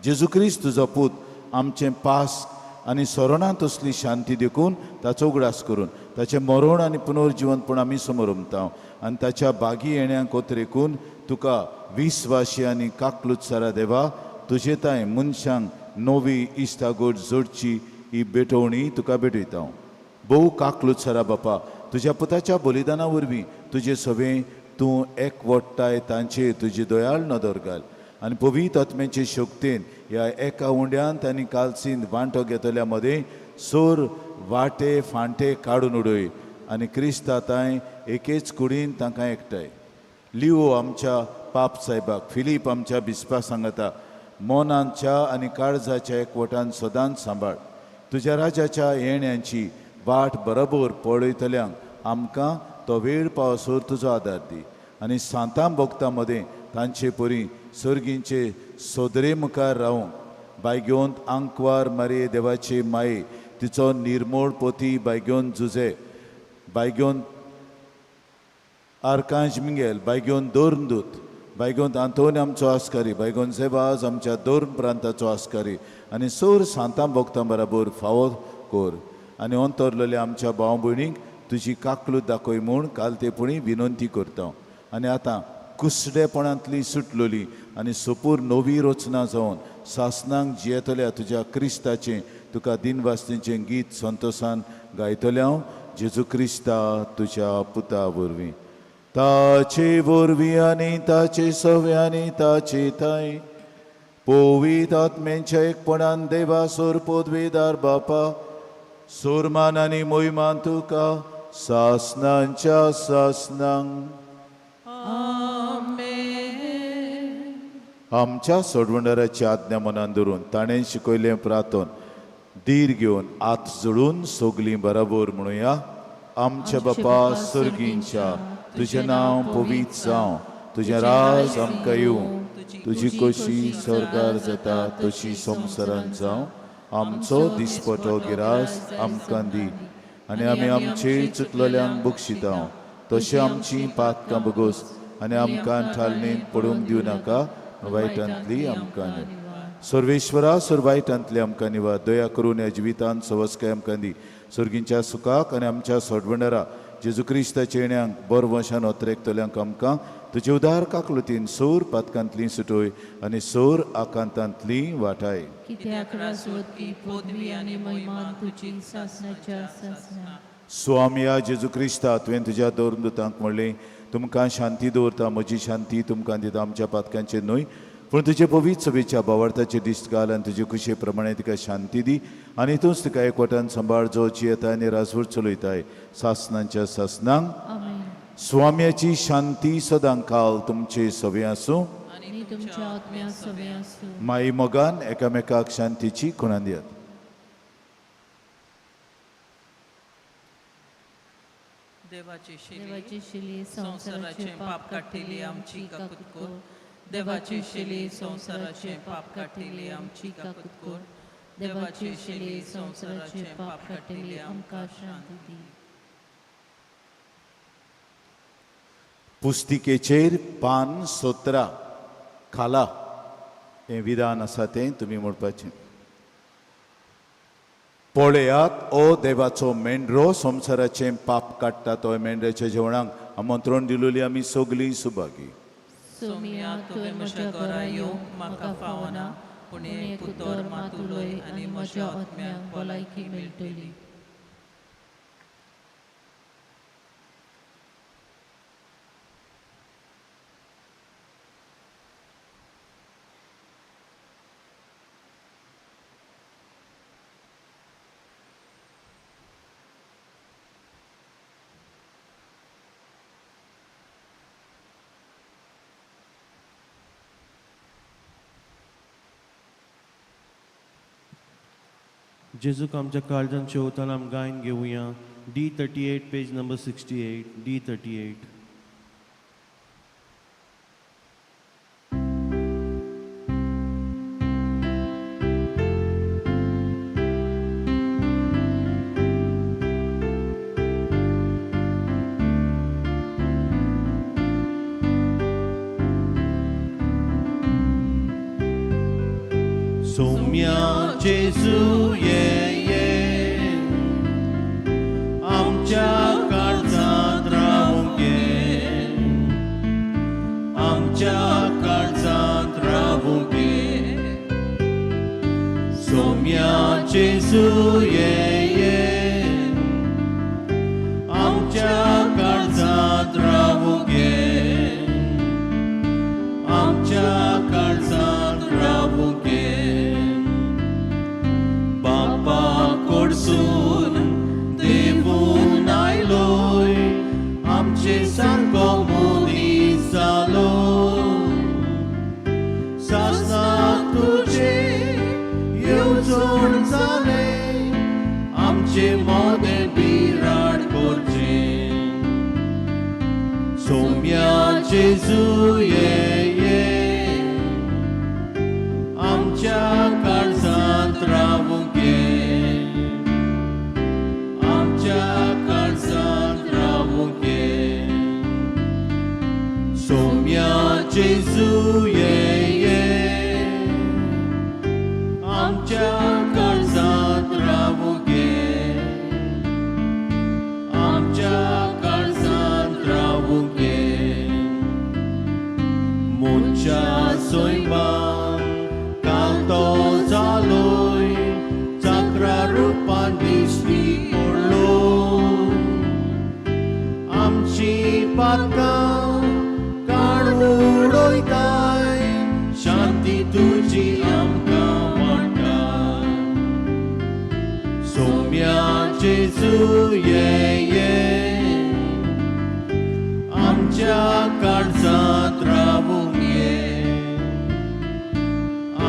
जेजू क्रिस्त तुजो पूत आमचें पास आनी सोरणांत तसली शांती देखून ताचो उगडास करून ताचें मरण आनी पुनर्जिवनपण आमी समरमता आनी ताच्या बागी येण्यांक कोतरेकून तुका विस्वाशी आनी काकलूत सारा देवा तुजे तांय मनशांक नवी इश्टागोट जोडची ही भेटवणी तुका भेटयता. भोव काकलूत सारा बापा, तुज्या पुताच्या बलिदाना वरवीं तुजे सवें तूं एकवटाय तांचेर तुजी दयाळ नदर घाल आनी पवित्र आत्म्याचे शक्तेन ह्या एका उंड्यांत आनी कालसींत वांटो घेतल्या मदें सोर वाटे फांटे काडून उडय आनी क्रिस्ता तांय एकेच कुडीन तांकां एकठांय. लिओ आमच्या पाप सायबाक, फिलीप आमच्या बिस्पा सांगता, मनांच्या आनी काळजाच्या एकवटान सदांच सांबाळ. तुज्या राजाच्या येण्याची वाट बरोबर पळयतल्यांक आमकां तो वेळ पावसर तुजो आदार दी आनी सांतां भोगतां मदें तांचे परी सर्गींचे सोदरे मुखार रावूंक बायगेवन आंकवार मारये देवाचे माये तिचो निर्मोळ पोती बायगेवन जुजे बायगेवन आर्कांज मिंगेल बायगेवन दोरनदूत बायगोन आंतोनी आमचो आस्कारी बायगोन जेबाज आमच्या दोन प्रांताचो आस्कारी आनी सोर सांतां भोगतां बराबर फावो कोर आनी अंतरलेल्या आमच्या भाव भयणींक तुजी काकलूत दाखय म्हूण काल ते पुणी विनंती करता. आनी आतां कुसडेपणांतली सुटलोली आनी सोपूर नवी रचना जावन सासनांक जियेतल्या तुज्या क्रिस्ताचें तुका दिनवास्तीचें गीत संतोसान गायतलें हांव जेजू क्रिस्ता तुज्या पुता वरवीं. ताचे वरवीं आनी ताचे सव्यांनी ताचे थांय पवित्र आत्म्यांच्या एकपणान देवा सोर पदवेदार बापा सोरमान आनी मोहिमान तुका सासनांच्या सासनांक. आमच्या सोडवणाराची आज्ञा मनान धरून ताणें शिकयलें प्रार्थन धीर घेवन हात जोडून सगलीं बराबर म्हणुया. आमच्या बापा सर्गींच्या, तुजें नांव पवित्र जावं, तुजें राज आमकां येवं, तुजी कशी स्वर्गार जाता तशी संवसारांत जावं. आमचो दिसपटो गिरास आमकां दी आनी आमी आमचे चुकलेल्यांक बक्षिता तशें आमची पातकां बगोस आनी आमकां ठालणींत पडूंक दिवं नाका, वायटांतली आमकां न्हय. सर्वेश्वरा सर वायटांतली आमकां निवार, दया करून ह्या जिवितांत सवस्काय आमकां दी. सर्गींच्या सुखाक आनी आमच्या सोडवणारा जेजू क्रिस्ताच्या येण्यांक बर वंशान ओतरेकतल्यांक आमकां तुजे उदार काकलुतीन सोर पातकांतली सुटोय आनी सोर आकांतांतली वाटाय. कित्याक राजवती पदवी आनी महिमा तुजी सासणाच्या सासणा. स्वामया जेजू क्रिस्ता, तुवें तुज्या दोन दुतांक म्हणलें, तुमकां शांती दवरता, म्हजी शांती तुमकां दिता, आमच्या पातकांचेर न्हय पूण तुजे पवित्र सभेच्या भावार्थाचे दिश्ट घाल आनी तुजे खुशे प्रमाणे तिका शांती दी आनी तूंच तिका एकवटान सांबाळ, जो जियेता आनी राजवट चलयताय सासनांच्या सासनांक. आमेन. स्वाम्याची शांती सदां काल तुमचे सवे आसूं आनी तुमच्या आत्म्या सवे आसूं. माई मोगान एकामेकाक शांतीची खुणां दियात. देवाची शिली देवाची शिली संवसाराचें पाप काडटली आमची काकूत कर. देवाची शिली संवसाराचें पाप काडटली आमची काकूत कर. देवाची शिली संवसाराचें पाप काडटली आमकां शांती दी. पुस्तिकेचेर पान 17 खाला हें विधान आसा तें तुमी म्हणपाचें. पळयात ओ देवाचो मेंढरो, संवसाराचें पाप काडटा तो. मेंढऱ्याच्या जेवणाक आमंत्रण दिलोली आमी सगलीं सुभागी. सोम्या, तुवें म्हज्या घरा येवंक म्हाका फावना, पूण एक उतर मात उलय आनी म्हज्या आत्म्याक भलायकी मेळटली. जेजूक आमच्या काळजान शेवतान आम गायन घेवया. D 38, page number 68, D 38. Somya जेजू ये ये, आमच्या काळजांत रावूंक ये, आमच्या काळजांत रावूंक ये. सोम्या जेजू ये ये, आमच्या काळजांत रावूंक ये, आमच्या काळजांत रावूंक ये. बापा कडसून देवून आयलोय, आमचे सारको मनीस जालो. सासणाक तुजे येवजण जाले, आमचे मोदें बिराड करचें. सोम्या जेजू ये ये, आमच्या काळजांत रावूंक ये, आमच्या काळजांत रावूंक ये. सोम्या जेजू ये ये, आमच्या काळजांत रावूंक ये, आमच्या काळजांत रावूंक ये. मनशा सैमान काल तो जालोय, चाकरा रुपान दिश्टी पडलो. आमची पातकां वयताय, शांती तुजी आमकां वांटाय. सोम्या जेजू ये ये, आमच्या काळजांत रावूंक ये,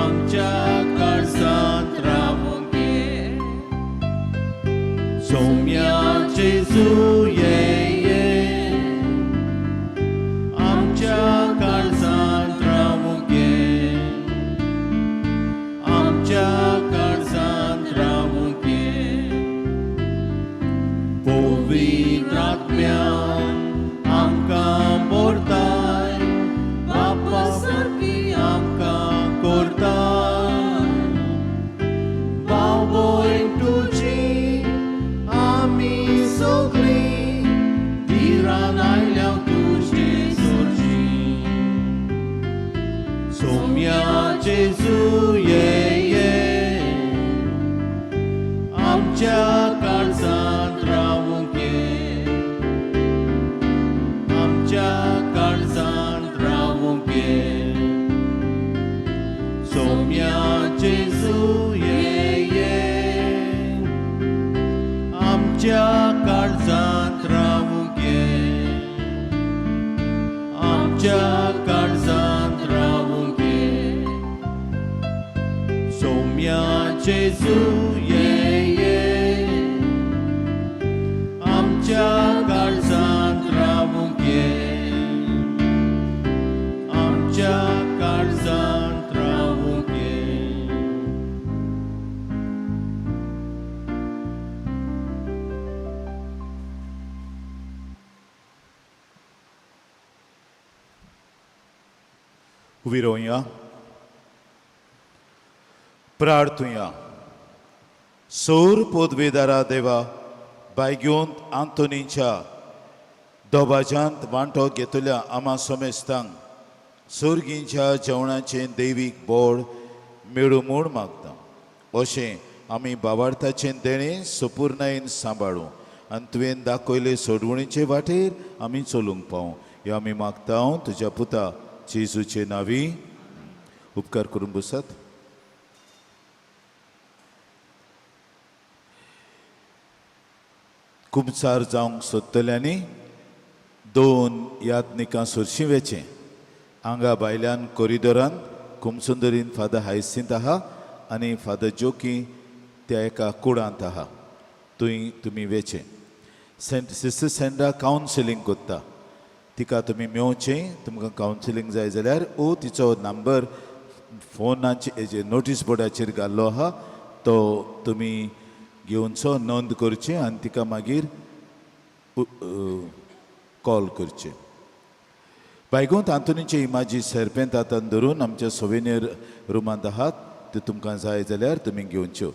आमच्या काळजांत रावूंक ये. सोम्या जेजू ये ये, आमच्या काळजांत रावूंक ये, आमच्या काळजांत रावूंक ये. पवित्र आत्म्यान आमकां भरताय, बापा सारकी आमकां करताय. भाव भयण तुजी आमी सगळीं धिरान आयल्या तुजे सरशी. सोम्या जेजू ये ये, आमच्या काळजांत रावूंक ये, आमच्या काळजांत रावूंक ये. सोम्या जेजू ये ये, आमच्या काळजांत रावूंक ये, आमच्या काळजांत रावूंक ये. सोम्या जेजू ये ये, आमच्या काळजांत रावूंक ये, आमच्या काळजांत रावूंक ये. उबी रावया, प्रार्थुया. सौर पोदवेदारा देवा, बायगोंत आंतोनीच्या दोबाजांत वांटो घेतल्या आमा समेस्तांक सोर्गींच्या जेवणाचें दैवीक बोड मेळूं म्हूण मागता. अशें आमी बाबार्थाचें देणें सपुर्णायेन सांबाळूं आनी तुवें दाखयले सोडवणीचे वाटेर आमी चलूंक पावूं, हें आमी मागता तुज्या पुता जेजूचे नांवी. उपकार करून बसात. कुमसार जावंक सोदतल्यांनी दोन यात्निकां सरशीं वेचें. हांगा भायल्यान कोरिडोरान कुमसुंदरीन फादर हायसींत आहा आनी फादर जोकी त्या एका कुडांत आहा, थंय तुमी वेचें. सेंट सिस्टर सेंड्रा कावन्सिलींग कोत्ता, तिका तुमी मेवचें तुमकां कावन्सिलींग जाय जाल्यार. ओ तिचो नंबर फोनाचेर नोटीस बोर्डाचेर घाल्लो आहा, तो तुमी घेवचो, नोंद करचें आनी तिका मागीर कॉल करचें. बायगोंत आंतोनीचे इमाजी सरपेंत हातान धरून आमच्या सोवेनियर रुमांत आहात, त्यो तुमकां जाय जाल्यार तुमी घेवच्यो.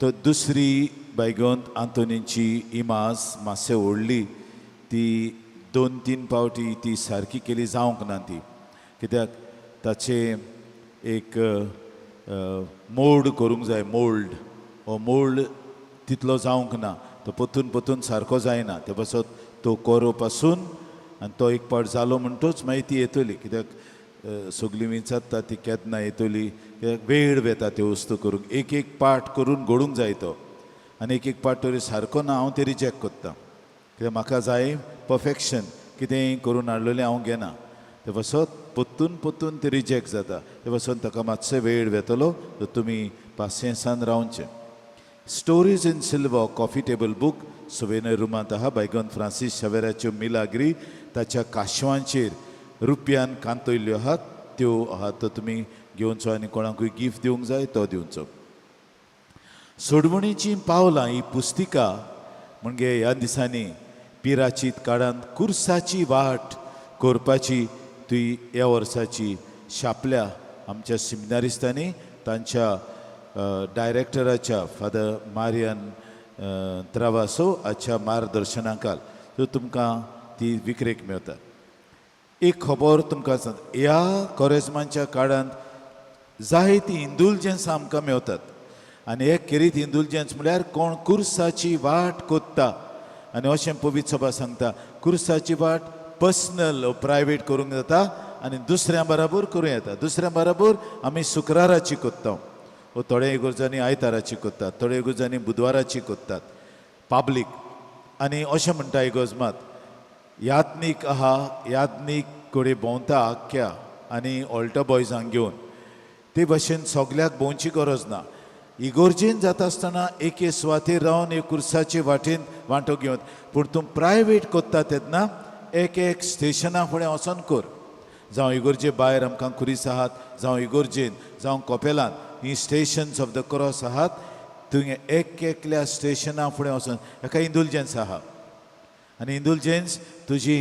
तर दुसरी बायगोंत आंतोनीची इमाज मातशें व्हडली, ती दोन तीन पावटी ती सारकी केली, जावंक ना ती, कित्याक ताचें एक मोल्ड करूंक जाय, मोल्ड हो मोल्ड तितलो जावंक ना, तो परतून परतून सारको जायना. ते पासत तो कोरो पासून आनी तो एक पावट जालो म्हणटूच मागीर ती येतली, कित्याक सगळीं विचारता ती केन्ना येतली, कित्याक वेळ वेता त्यो वस्तू करूंक. एक एक पार्ट करून घडूंक जाय तो, आनी एक एक पार्ट तरी सारको ना हांव ते रिजेक्ट करता, कित्याक म्हाका जाय परफेक्शन. कितेंय करून हाडलेलें हांव घेना. ते पासत परतून परतून ते रिजेक्ट जाता, ते पासून ताका मातसो वेळ वेतलो, तर तुमी पासियेंसान रावचें. Stories in silver coffee table book souvenir रुमांत आहा. बायगोन फ्रांसीस शवेराच्यो मिलाग्री ताच्या काशवांचेर रुपयान कांतयल्ल्यो आहात, त्यो आहात, तो तुमी घेवचो आनी कोणाकूय गिफ्ट दिवंक जाय तो दिवचो. सोडवणीचीं पावलां ही पुस्तिका म्हणजे ह्या दिसांनी पिराचीत काळांत कुर्साची वाट करपाची ती ह्या वर्साची छापल्या आमच्या सिमिनारिस्तांनी तांच्या डायरेक्टराच्या फादर मारियन त्रावासो हाच्या मार्गदर्शनाखाल. सो तुमकां ती विक्रेक मेळटा. एक खबर तुमकां सांगता, ह्या कोरेजमाच्या काळांत जायती इंदुलजन्स आमकां मेवतात आनी एक खेरीत इंदुलजन्स म्हळ्यार कोण कुर्साची वाट कोत्ता. आनी अशें पवित्र सभा सांगता, कुर्साची वाट पर्सनल प्रायवेट करूंक जाता. आनी दुसऱ्या बराबर करूं येता. दुसऱ्या बराबर आमी शुक्राराची कोत्ता, वो थोडे इगोर्जांनी आयताराची कोत्तात, थोडे इगोर्जांनी बुधवाराची कोत्तात पाब्लीक. आनी अशें म्हणटा इगोर्ज मात याज्ञीक आहा, याज्ञीक कडेन भोंवता आख्ख्या आनी ऑल्टो बॉयजांक घेवन. ते भशेन सगल्याक भोंवची गरज ना. इगोर्जेन जाता आसतना एके सुवातेर रावन एक कुर्साचे वाटेन वांटो घेवन, पूण तूं प्रायवेट कोत्ता तेन्ना एक एक स्टेशना फुडें वचोन कर. जावं इगोर्जे भायर आमकां खुरीस आहात, जावं इगोर्जेन, जावं कोपेलान, ही स्टेशन्स ऑफ the cross आहात. तुवें एक एकल्या स्टेशना फुडें वचोन एका इंदुलजन्स आहा आनी इंदुलजन्स तुजी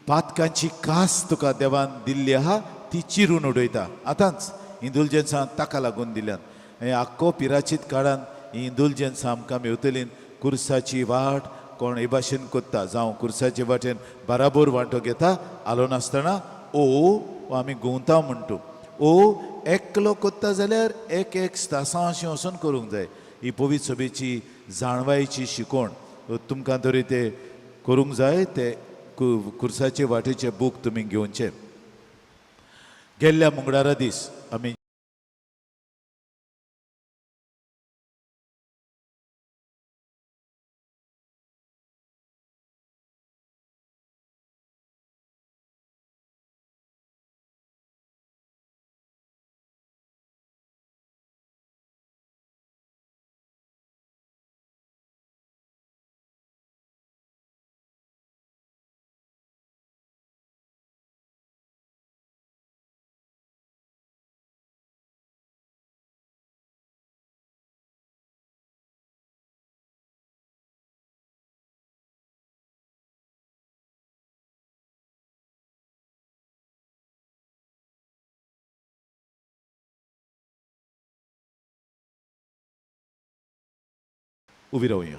पातकांची कास तुका देवान दिल्ली आहा ती चिरून उडयता. आतांच इंदुलजन्सां ताका लागून दिल्यान हें आख्खो पिराचीत काळान ही इंदुलजन्सां आमकां मेवतली. कुर्साची वाट कोण हे भाशेन कोत्ता, जावं कुर्साचे वाटेन बराबर वांटो घेता आलो नासतना ओ आमी गुंवता म्हणटू ओ एकलो कोत्ता जाल्यार एक एक तासां अशें वचून करूंक जाय. ही पवित्र सभेची जाणवायेची शिकवण तुमकां तरी ते करूंक जाय. ते कुर्साचे वाटेचे बूक तुमी घेवचे. गेल्ल्या मंगळारा दीस आमी उबी रावया.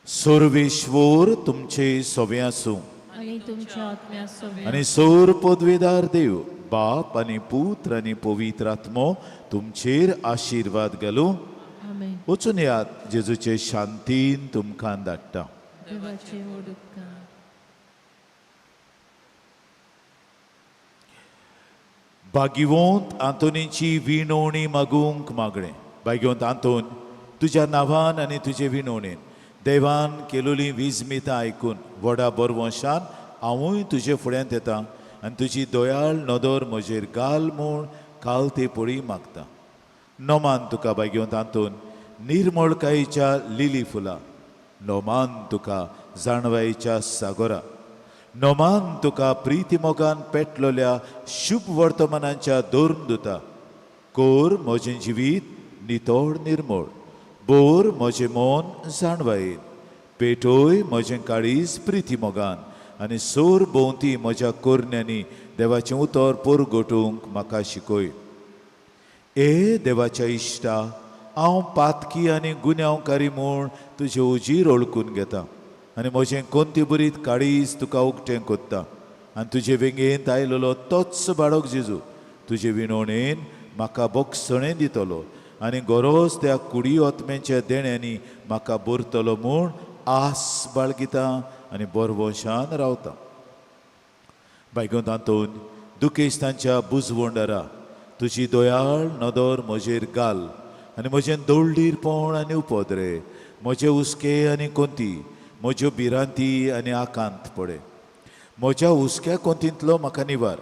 सर्वेश्वर तुमचे सवे आसूं आनी तुमच्या आत्म्या सवे. आनी सोर पदवेदार देव बाप आनी पुत्र आनी पवित्र आत्मो तुमचेर आशिर्वाद घालूं. आमेन. वचून यात, जेजूचे शांतीन तुमकां धाडटा. देवाचे व्हड उपकार. भाग्यवंत आंतोनीची विणवणी मागूंक मागणें. भाग्यवंत आंतोन, तुज्या नांवान आनी तुजे विणवणेन देवान केलोली विजमितां आयकून व्हडा बरवंशान हांवूय तुजे फुड्यांत येता आनी तुजी दयाळ नदर म्हजेर घाल म्हूण काल ते पळी मागता. नोमान तुका भाग्यवंत आंतोन निर्मळकायेच्या लिली फुलां, नोमान तुका जाणवायेच्या सागोरा, नोमान तुका प्रितीमोगान पेटलोल्या शुभ वर्तमानाच्या धर्म दुता. कोर म्हजें जिवीत नितळ निर्मळ, बोर म्हजें मन जाणवायेन, पेटोय म्हजें काळीज प्रितीमोगान आनी सोर भोंवती म्हज्या कोरण्यांनी देवाचें उतर पोरगोटूंक म्हाका शिकय. ए देवाच्या इश्टा, हांव पातकी आनी गुन्यांवकारी म्हूण तुजें उजीर ओळखून घेता आनी म्हजें कोंती बरीत काळीज तुका उक्तें कोत्ता आनी तुजे वेंगेंत आयलेलो तोच बाळक जेजू तुजे विणवणेन म्हाका बोगसणें दितलो आनी गरोज त्या कुडी ओतम्याच्या देण्यांनी म्हाका बरतलो म्हूण आस बाळगिता आनी बरवशान रावता. बायगोंत आंतोन, दुखेस्तांच्या बुजवंडरा तुजी दयाळ नदर म्हजेर घाल आनी म्हजें दळडीरपण आनी उपद्रे, म्हजे हुस्के आनी कोंती, म्हज्यो भिरांती आनी आकांत पडे. म्हज्या हुस्क्या कोंतींतलो म्हाका निवार.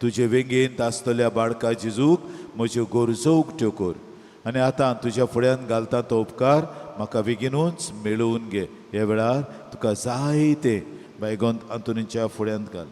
तुजे वेंगेंत आसतल्या बाळका जेजूक म्हज्यो गरजो उक्त्यो कर आनी आतां तुज्या फुड्यान घालता तो उपकार म्हाका बेगीनूच मेळोवन घे. ह्या वेळार तुका जाय तें बायगोंत आंतोनीच्या फुड्यांत घाल.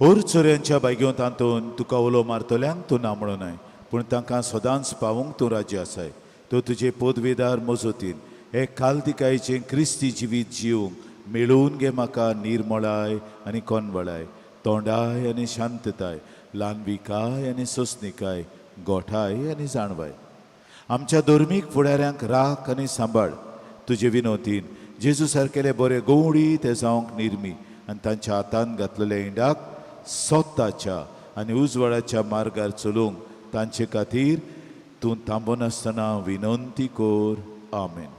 ओर चोरयांच्या बायग्यो तातूंत तुका उलो मारतल्यांक तूं ना म्हणूनय, पूण तांकां सदांच पावूंक तूं राज्य आसाय. तो तुजे पदवेदार मजतीन हे कालदिकायेचें क्रिस्ती जिवीत जिवंक मेळोवन घे म्हाका निर्मळाय आनी कोनवळाय, तोंडाय आनी शांतताय, ल्हानविकाय आनी सोंसणिकाय, गोठाय आनी जाणवाय. आमच्या धर्मीक फुडाऱ्यांक राख आनी सांबाळ. तुजे विनोतीन जेजू सारकेले बरे गवळी ते जावंक निर्मी आनी तांच्या हातान घातलेल्या इंडाक सोताच्या आनी उजवाडाच्या मार्गार चलूंक तांचे खातीर तूं थांबनासतना विनंती कर. आमेन.